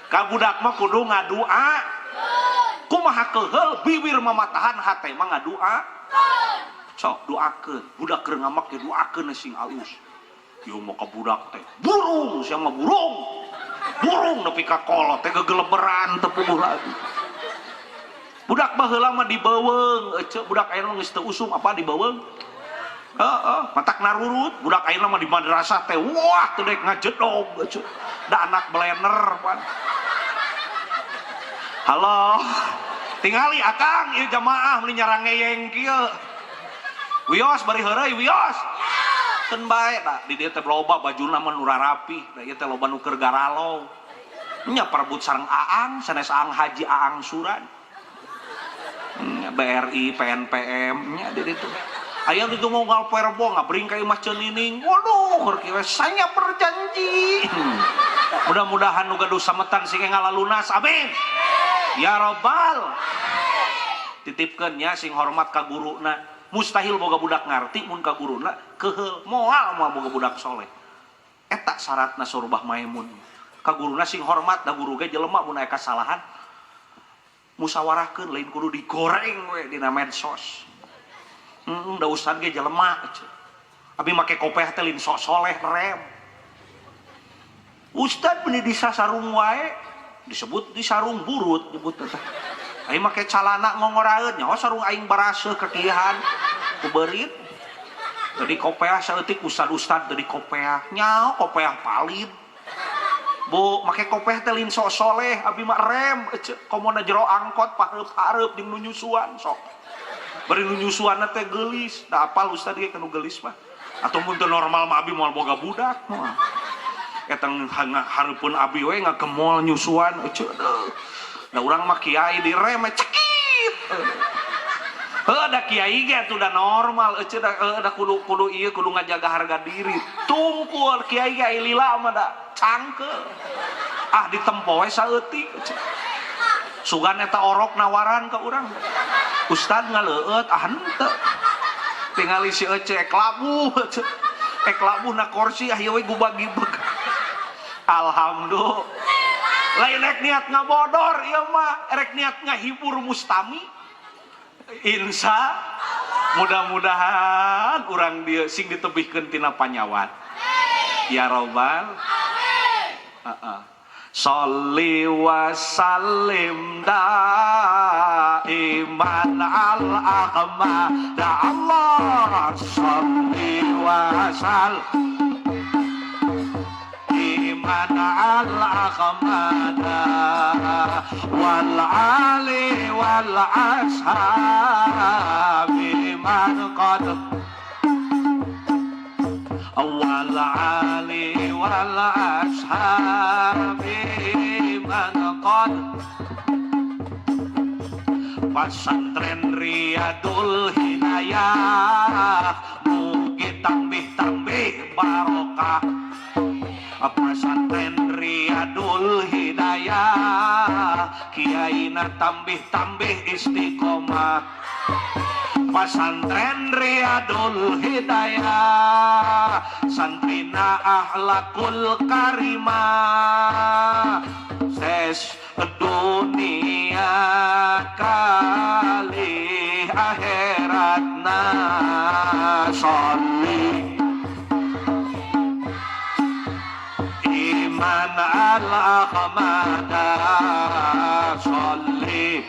ka budak mah kudu ngadua. Kumaha keuheul bibir mamatahan hate mah ngadua. Sok doakeun, budak keur ngamak ge doakeun sing alus. Ieu mah ka budak teh burung, sia mah burung. Burung nepi ka kolot teh gegeleberan teu puguh lagi. Budak baheula mah dibeuweung, ece budak ayeuna mah geus teu usum apa dibeuweung. Heeh, matak narurut, budak ayeuna mah di madrasah teh wah teu dek ngajedog ece. Da anak belener pan. Halo. Tingali akang ieu jamaah meuni nyarangeyeng kieu. Wios bari heureuy wios. Keun bae da di dieu teh loba bajuna mah nu rarapi, da ieu teh loba nu keur garalo. Nya perebut sareng Aang, sanes Aang Haji Aang Suran. BRI, PNPM, nya di ditu. Aya di ngonggal perbo ngabring ka imah Cenining. Waduh, keur kieu saya berjanji. Mudah-mudahan nu gaduh sametan sing ngalalunas. Amin. Ya robbal. Titipkeun nya, sing hormat ka guruna. Mustahil boga budak ngarti mun ka guruna keheul, moal moal boga budak soleh. Eta syaratna Surabah Maimun. Ka guruna sing hormat, da guru ge jelema, mun aya kasalahan musyawarahkeun, lain kudu digoreng we dina medsos. Da ustad ge jelema. Abi make kopeah teh lain sok soleh, rem. Ustad beuni disasarung wae, disebut di sarung burut nyebut teh. Aing make calana ngongoraeun, nyaho sarung aing baraseuh kekihan ku beurit. Jadi kopeah saeutik, ustad-ustad jadi kopeah, nyaho kopeah palid. Bu, make kopeah teh lain sok soleh, abi mah rem, ece, komo na jero angkot pahareup-hareup jeung nu nyusuan sok. Bari nu nyusuanna teh geulis, da apal ustad ge kanu geulis mah. Atau mun teu normal mah abi moal boga budak moal. Eta hareupeun abi we ngagemol nyusuan, ece deuh. Da urang mah kiai direm cekit. Heuh, da kiai ge atuh da normal, ece da heuh, da kudu kudu ieu kudu ngajaga harga diri. Tungkul kiai ge ai lila mah da cangkeul. Ah, ditempo we saeutik, ece. Sugan eta orok nawaran ka urang. Ustad ngaleueut, ah henteu. Tingali si ece ek labuh, ece. Ek labuh na kursi, ah ieu we gubag-gibeg. Alhamdulillah. Lain rek niat ngabodor ieu mah, rek niat ngahibur mustami. Insya mudah-mudahan urang dieu sing ditebihkeun tina panyawan. Ya robbal. Heeh. Sholli wa sallim daiman al ahmad Allah, sholli wa sallim iman al ahmad wal ali wal ashabi man qad wal ali wal ashabi man qad. Pesantren Riyadul Hidayah mugi tambih-tambih barokah. Pesantren Riyadul Hidayah kiaina tambih-tambih istiqomah. Pesantren Riyadul Hidayah santrina akhlakul karimah, ses dunia kali akhiratna. Sholli iman al ahmada, sholli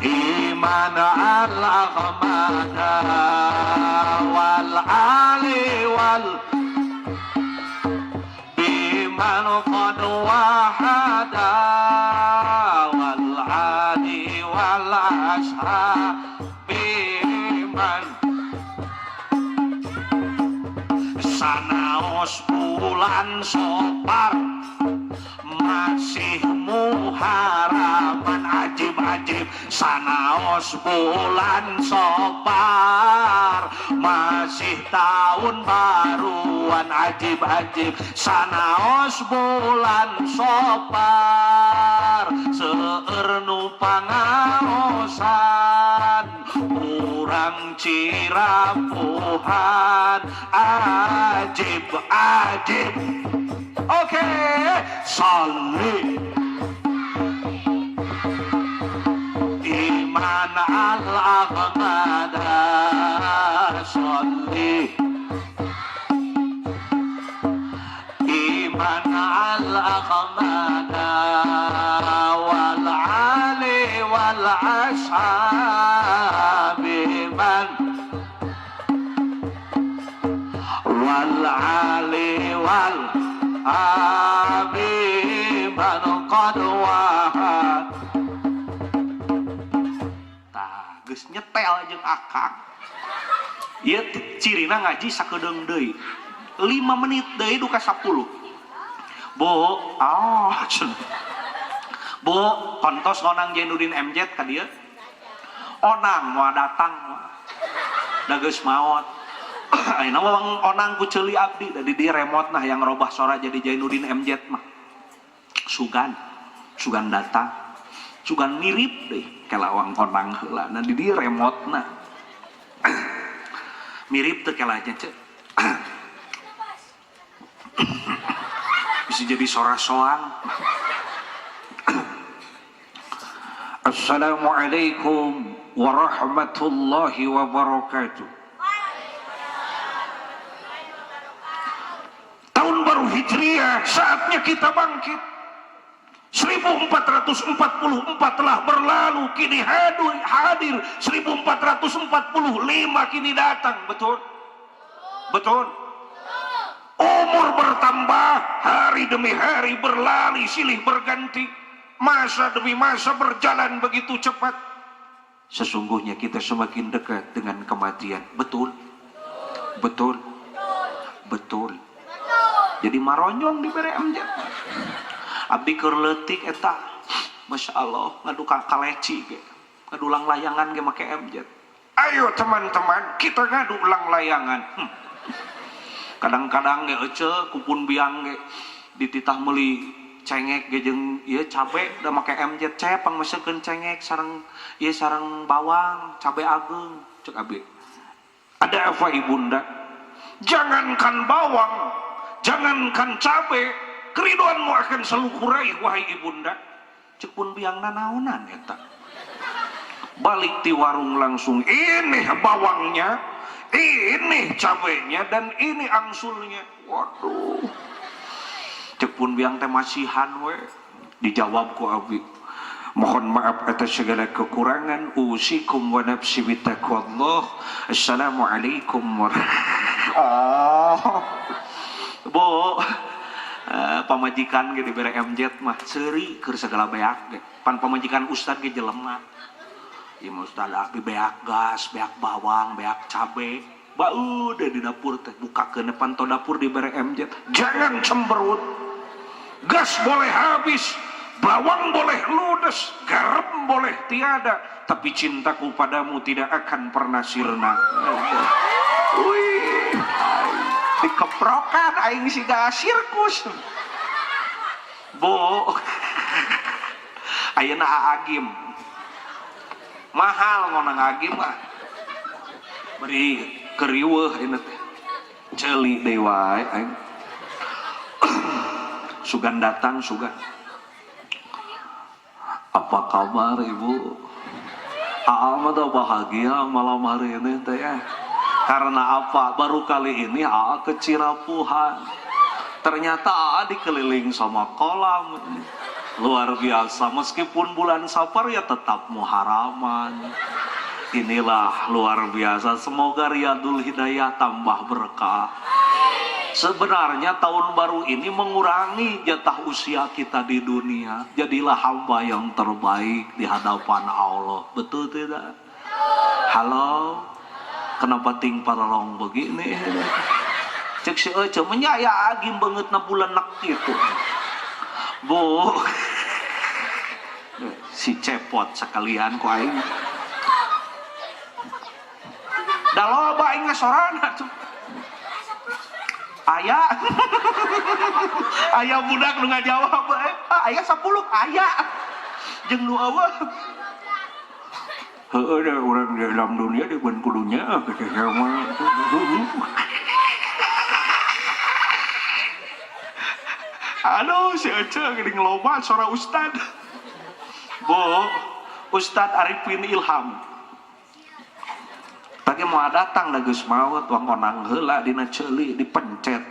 iman al ahmada wal ali wal biman qad wahada wal ali wal ashabi man. Sanaos bulan Sopar masih muharaman, ajib-ajib. Sanaos bulan Sopar masih tahun baruan, ajib-ajib. Sanaos bulan Sopar seueur nu pangaosan urang Cirapuhan, ajib ajib. Oke, sholli iman al ahmada, sholli iman al ahmada wal ali wal ashabi man wal ali wal abi man qad wahad. Tah geus nyetel jeung akang ieu cirina ngaji sakedeung deui 5 menit deui duka 10. Bu, ah cenah. Bu, kontos ngonang Jainuddin MZ ka dieu. Onang moal datang da geus maot. Ayeuna mah onang ku ceuli abdi da di dieu remote nah yang robah sora jadi Jainuddin MZ mah. Sugan, sugan datang. Sugan mirip deh kelawang konang heula. Nah di dieu remotna. Mirip teu kelanya cek. Bisa jadi sora soang. Assalamualaikum warahmatullahi wabarakatuh. Tahun baru Hijriah, saatnya kita bangkit. 1444 telah berlalu, kini hadir 1445 kini datang. Betul? Betul? Umur bertambah, hari demi hari berlari silih berganti, masa demi masa berjalan begitu cepat. Sesungguhnya kita semakin dekat dengan kematian. Betul? Betul? Betul. Jadi maronyong dibere MJ. Abdi keur leutik eta, Masya Allah, ngadu kaleci ge, ngadu langlayangan ge make MJ. Ayo teman-teman, kita ngadu langlayangan. Kadang-kadang ge ece kupun biang ge dititah meuli cengek ge jeung ieu cabe da make MJ cep pangmesekeun cengek sareng ieu sareng bawang cabe ageung cek abdi. Ada apa ibunda? Jangankan bawang, jangankan cabe, keriduanmu akan selalu kuraih wahai ibunda. Cek pun biang nanaonan eta. Balik di warung langsung, ini bawangnya, ini cabenya, dan ini angsulnya. Waduh, cek pun biang teh masihan we. Dijawab ku abi, mohon maaf atas segala kekurangan. Usikum wa nafsi bitaqwallah. Assalamualaikum warahmatullahi. Oh, bu, pamajikan ge dibere MJ mah seuri keur segala beak ge. Pan pamajikan ustad ge jelema. Ieu mah ustad abdi beak gas, beak bawang, beak cabe. Bau deh di dapur teh bukakeun panto dapur dibere MJ. Jangan cemberut. Gas boleh habis, bawang boleh ludes, garam boleh tiada, tapi cintaku padamu tidak akan pernah sirna. Wih, dikeprokan aing siga sirkus. Bu, ayeuna Agim. Mahal ngonang Agim mah. Beri keriweuh ini teh. Ceuli deui wae aing. Sugan datang sugan. Apa kabar ibu? Aa mah bahagia malam hari ini teh ya. Karena apa? Baru kali ini Aa ke Cirapuhan. Ternyata Aa dikeliling sama kolam. Luar biasa. Meskipun bulan Safar ya tetap muharaman. Inilah luar biasa. Semoga Riyadul Hidayah tambah berkah. Sebenarnya tahun baru ini mengurangi jatah usia kita di dunia. Jadilah hamba yang terbaik di hadapan Allah. Betul tidak? Halo? Kenapa ting paralong begini? Cek si Ece menyaya agim banget na bulan nak gitu. Bu, si cepot sekalian ku aing. Da loba aing ngasorana tuh. Aya. Aya budak nu ngajawab, aya 10 aya. Jeung nu eueuh. Heueuh da urang di alam dunia di ban kudunya kitu mah. Aduh, si Ece geuning loba sora ustad. Bu, Ustad Arifin Ilham. Tadi mau datang da geus maot wang konang heula dina ceuli dipencet.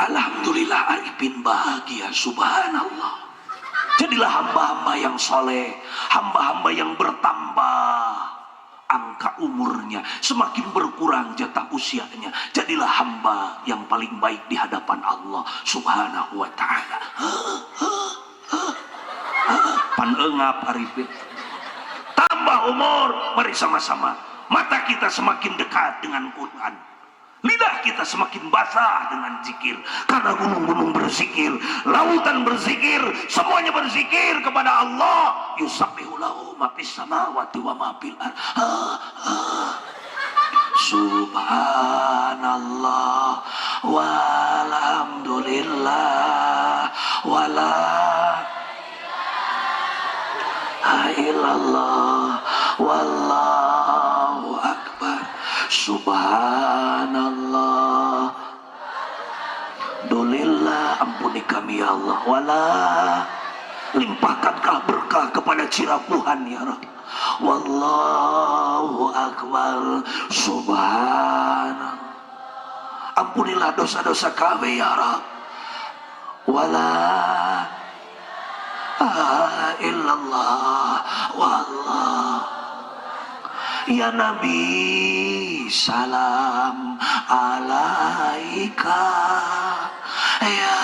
Alhamdulillah Arifin bahagia, subhanallah. Jadilah hamba-hamba yang soleh, hamba-hamba yang bertambah angka umurnya, semakin berkurang jatah usianya. Jadilah hamba yang paling baik di hadapan Allah Subhanahu wa Ta'ala. Pan engap Arifin. Tambah umur, mari sama-sama. Mata kita semakin dekat dengan Quran. Lidah kita semakin basah dengan zikir. Karena gunung-gunung berzikir, lautan berzikir, semuanya berzikir kepada Allah. Yusabbihu lahu ma fis samawati wa ma fil ard. Subhanallah walhamdulillah wala. illallah wallahu akbar. Subhanallah. Alhamdulillah, ampuni kami ya Allah. Wala limpahkanlah berkah kepada Cirapuhan ya Rabb. Wallahu akbar. Subhanallah. Ampunilah dosa-dosa kami ya Rabb. Wala illallah wallah. Ya Nabi salam alaika, ya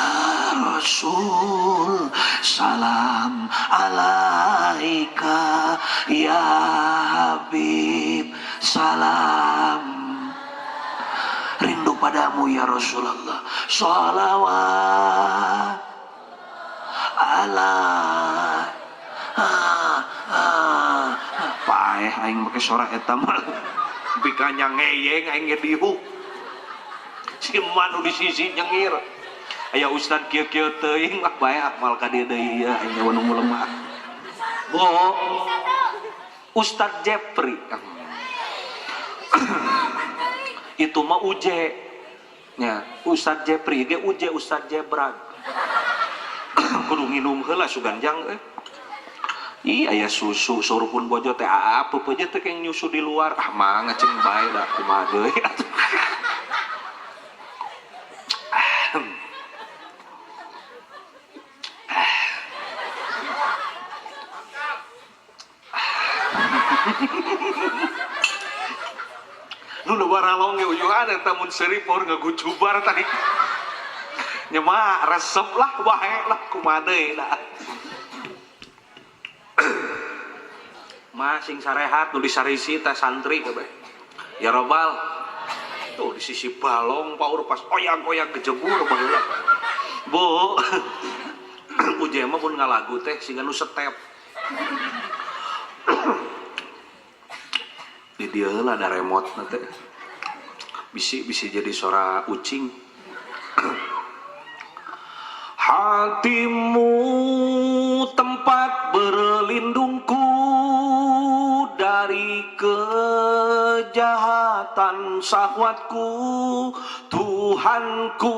Rasul salam alaika, ya Habib salam. Rindu padamu ya Rasulullah. Salawat ala paeh aing make sora eta mah bikanya ngeyeng aing ge dihu si manu di sisi nyengir aya ustad kieu-kieu teuing mah bae akmal ka dieu deui ya aing nu lemah. Bu Ustad Jepri itu mah uje nya Ustad Jepri ge uje Ustad Jebran kudu nginum heula suganjang Iya ya susu suruh pun bojo teh apa bojo teh yang nyusu di luar ah mah ngaceng bae da kumaha deui. Nu waralong ge ujungan eta mun seuri por ngagucubar tadi. Nya mah resep lah bae lah kumaha deui da. Mah sing sarehat nu disarisi teh santri kabeh. Ya robbal. Tuh di sisi balong paur pas oyag-oyag kejebur baheula. Bu. Uje mah mun ngalagu teh siga nu setep. Di dieu heula ada remote na teh. Bisi jadi suara ucing. Hatimu tempat berlindungku dari kejahatan syahwatku, Tuhanku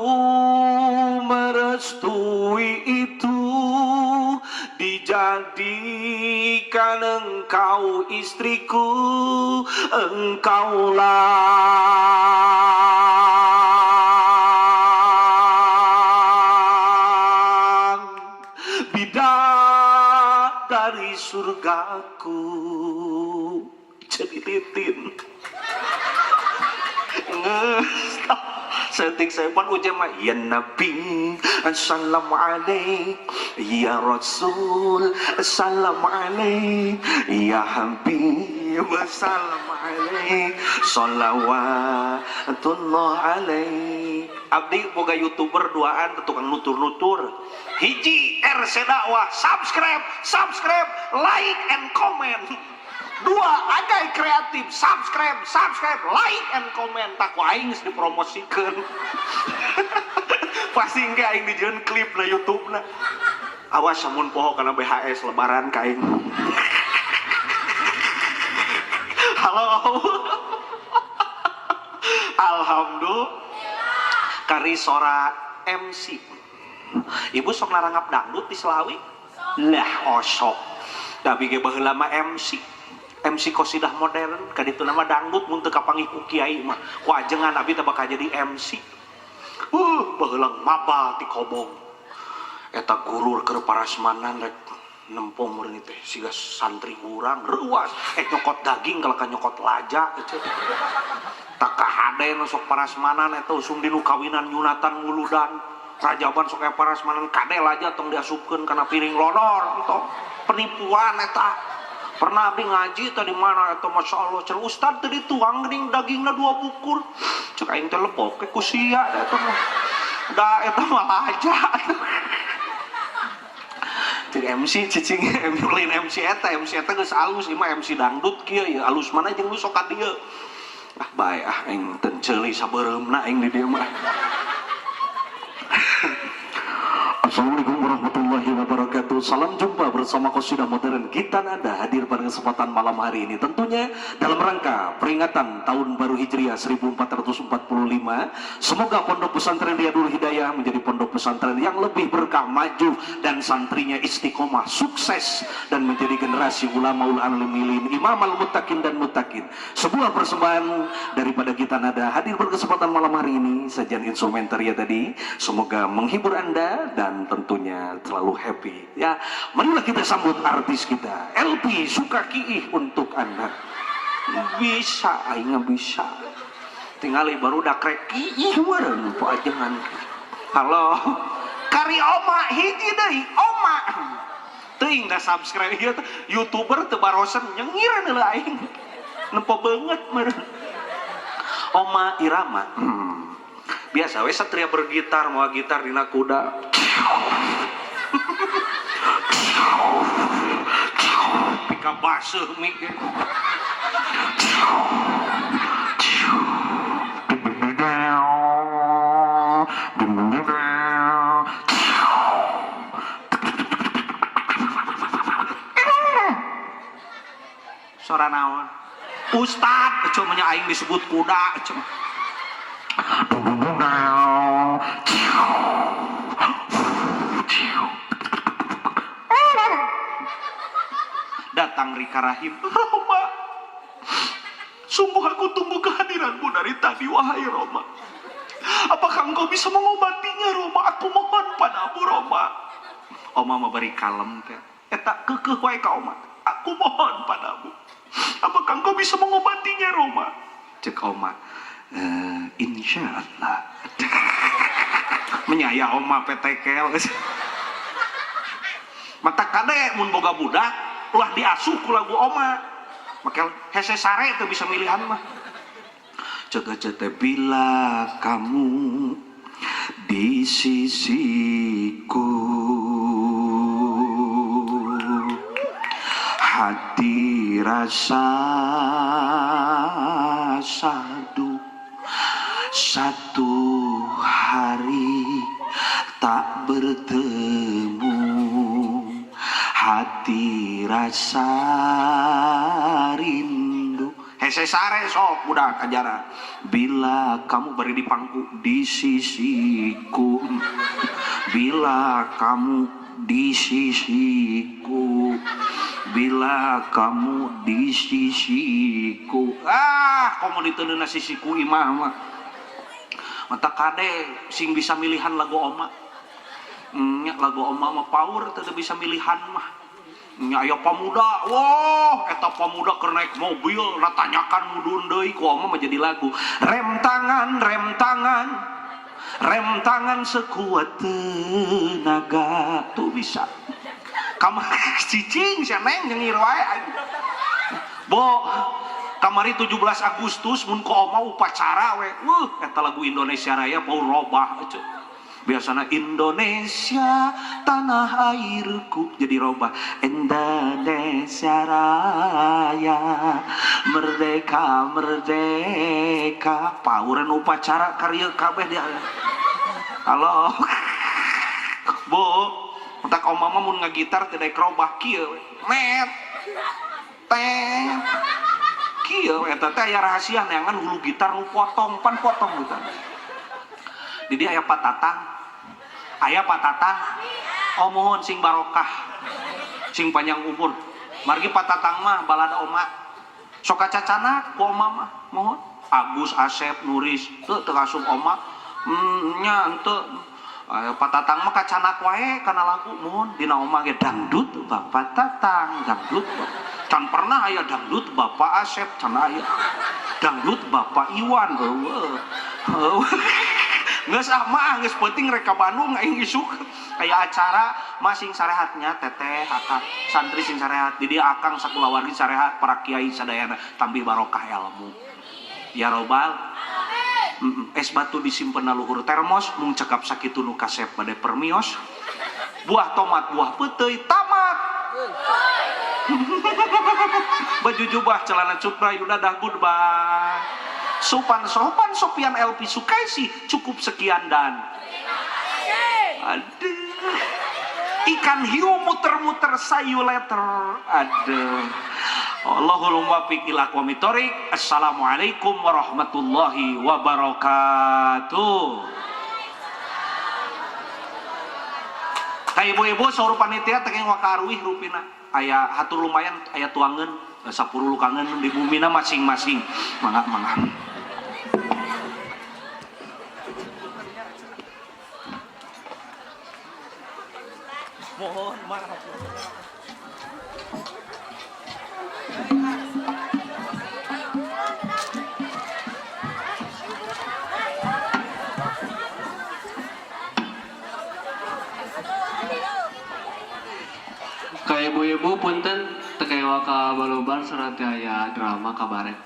merestui itu, dijadikan engkau istriku, engkaulah bidadari surgaku. Jadi titin setik sepan ujian mah ya Nabi salam alaik, ya Rasul salam alaik, ya Habib salam alaik, salawatullah alaik. Abdi boga youtuber duaan tukang nutur-nutur. Hiji RC Dakwah, subscribe, subscribe, like and comment. Dua Agai Kreatif, subscribe, subscribe, like and comment. Tak ku aing geus dipromosikeun. Pasti engke aing dijieun klip na YouTube na. Awas samun poho kana BHS lebaran ka aing. Halo. Alhamdulillah. Kari sora MC. Ibu sok narangap dangdut di Selawi? Lah osok. Tapi ge baheula mah MC. MC kosidah modern, kaditu nama dangdut mun teu kapanggih ku kiai mah. Ku ajengan abi teh bakal jadi MC. Baheula mabal ti kobong. Eta gurur keur parasmanan rek nempo meureun teh siga santri urang reuas nyokot daging kalau ka nyokot laja gitu. Tak kahaden sok parasmanan eta usum dinu kawinan nyunatan nguludan. Rajaban sok aya parasmanan kade laja tong diasupkeun kana piring lodor tong penipuan eta. Pernah abdi ngaji tadi mana eta masya Allah cenah ustad teu dituang geuning dagingna 2 bukur. Cek aing teh lepok ke ku sia eta mah. Da eta mah laja. Jadi MC cicing lain MC eta, MC eta geus alus ieu mah MC dangdut kieu ya alus mana jeung nu sok ka dieu. Ah bae ah aing teu ceuli sabeureumna aing di dieu mah. Assalamualaikum warahmatullahi wabarakatuh. wabarakatuh. Salam jumpa bersama Qasidah Modern Gita Nada hadir pada kesempatan malam hari ini. Tentunya dalam rangka peringatan Tahun Baru Hijriah 1445. Semoga Pondok Pesantren Riyadul Hidayah menjadi pondok pesantren yang lebih berkah, maju, dan santrinya istiqomah, sukses, dan menjadi generasi ulama ul alimilin, imam al muttaqin dan muttaqin. Sebuah persembahan daripada Gita Nada hadir berkesempatan malam hari ini. Sajian instrumenter ya tadi. Semoga menghibur Anda dan tentunya selalu happy ya. Marilah kita sambut artis kita, LP Sukakiih untuk Anda. Bisa, aing bisa. Tingali baru udah krek kiih meureun jangan. Halo. Kari oma hiji deui, oma. Teuing da subscribe ieu teh YouTuber teu barosen nyengir heula aing. Nempo beungeut meureun. Oma Irama. Biasa we satria bergitar, mawa gitar dina kuda. Pika baseuh mik. Sora naon? Ustad, cuma nya aing disebut kuda, cuma. Datang Rika Rahim, Roma, sungguh aku tunggu kehadiranmu dari tadi, wahai Roma. Apakah engkau bisa mengobatinya, Roma? Aku mohon padamu, Roma. Oma mah bari kalem teh. Eta keukeuh wae ka Oma. Aku mohon padamu. Apakah engkau bisa mengobatinya, Roma? Cek Oma, insya Allah. Menyaya Oma petekel. Mata kade mun boga budak ulah diasuh ku lagu Oma. Maka hese sare teu bisa milihan mah. Cek teh bila kamu di sisiku, hati rasa sadu, satu hari tak bertemu, hati rasa rindu. Hese sare sok budak ajaran. Bila kamu beri di pangku di sisiku, bila kamu di sisiku, bila kamu di sisiku. Ah, komo diteundeuna sisiku imah mah. Mata kade sing bisa milihan lagu oma. Nya lagu oma mah power teu bisa milihan mah. Nya aya pamuda, wah eta pamuda keur naik mobil natanyakan mudun deui ku oma mah jadi lagu. Rem tangan, rem tangan, rem tangan sekuat tenaga. Tuh bisa. Kamar cicing sia neng nyengir wae. Bo, kamari 17 Agustus mun ku oma upacara we. Wuh, eta lagu Indonesia Raya power robah cenah. Biasana Indonesia tanah airku jadi robah. Indonesia Raya merdeka merdeka. Pauran upacara karya kabeh dia. Halo. Bo, entak oma mah mun ngagitar teu daek robah kieu we. Met. Teh. Kieu eta teh aya rahasia neangan hulu gitar nu potong, pan potong gitu. Di dia aya patatang. Aya patatang. Oh mohon sing barokah, sing panjang umur. Margi patatang mah balada oma. Sok kacacanak ku oma mah, mohon. Agus, Asep, Nuris, teu teu asup oma. Nya henteu. Patatang mah kacanak wae kana lagu mohon. Dina oma ge dangdut Bapak Tatang, dangdut. Can pernah aya dangdut Bapak Asep, can aya. Dangdut Bapak Iwan, heueuh. Heueuh. Geus ah mah geus penting rek ka Bandung aing isuk aya acara masing sarehatnya teteh akang santri sing sarehat di dieu akang sakulawargi sarehat para kiai sadayana tambih barokah ilmu ya robbal es batu disimpen na luhur termos mung cekap sakitu nu kasep bade permios buah tomat buah peuteuy tamat baju jubah celana cupra yudadah goodbye. Sopan sopan Sopian LP Sukaisi cukup sekian dan aduh. Ikan hiu muter-muter, see you later. Aduh. Allahul muwaffiq ila aqwamit thoriq. Assalamualaikum warahmatullahi wabarakatuh. Ka ibu-ibu saur panitia teh waka aruih rupina aya hatur lumayan, aya tuangan 10 lukangan di bumina masing-masing. Mangga, mangga. Mohon maaf. Ka ibu-ibu punten, teu waka balubar, surat aya drama kabaret.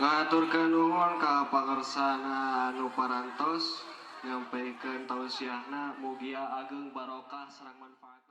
Ngaturkeun nuhun ka pangersana anu parantos nyampaikan tausiahna, mugia ageng barokah sareng manfaatna.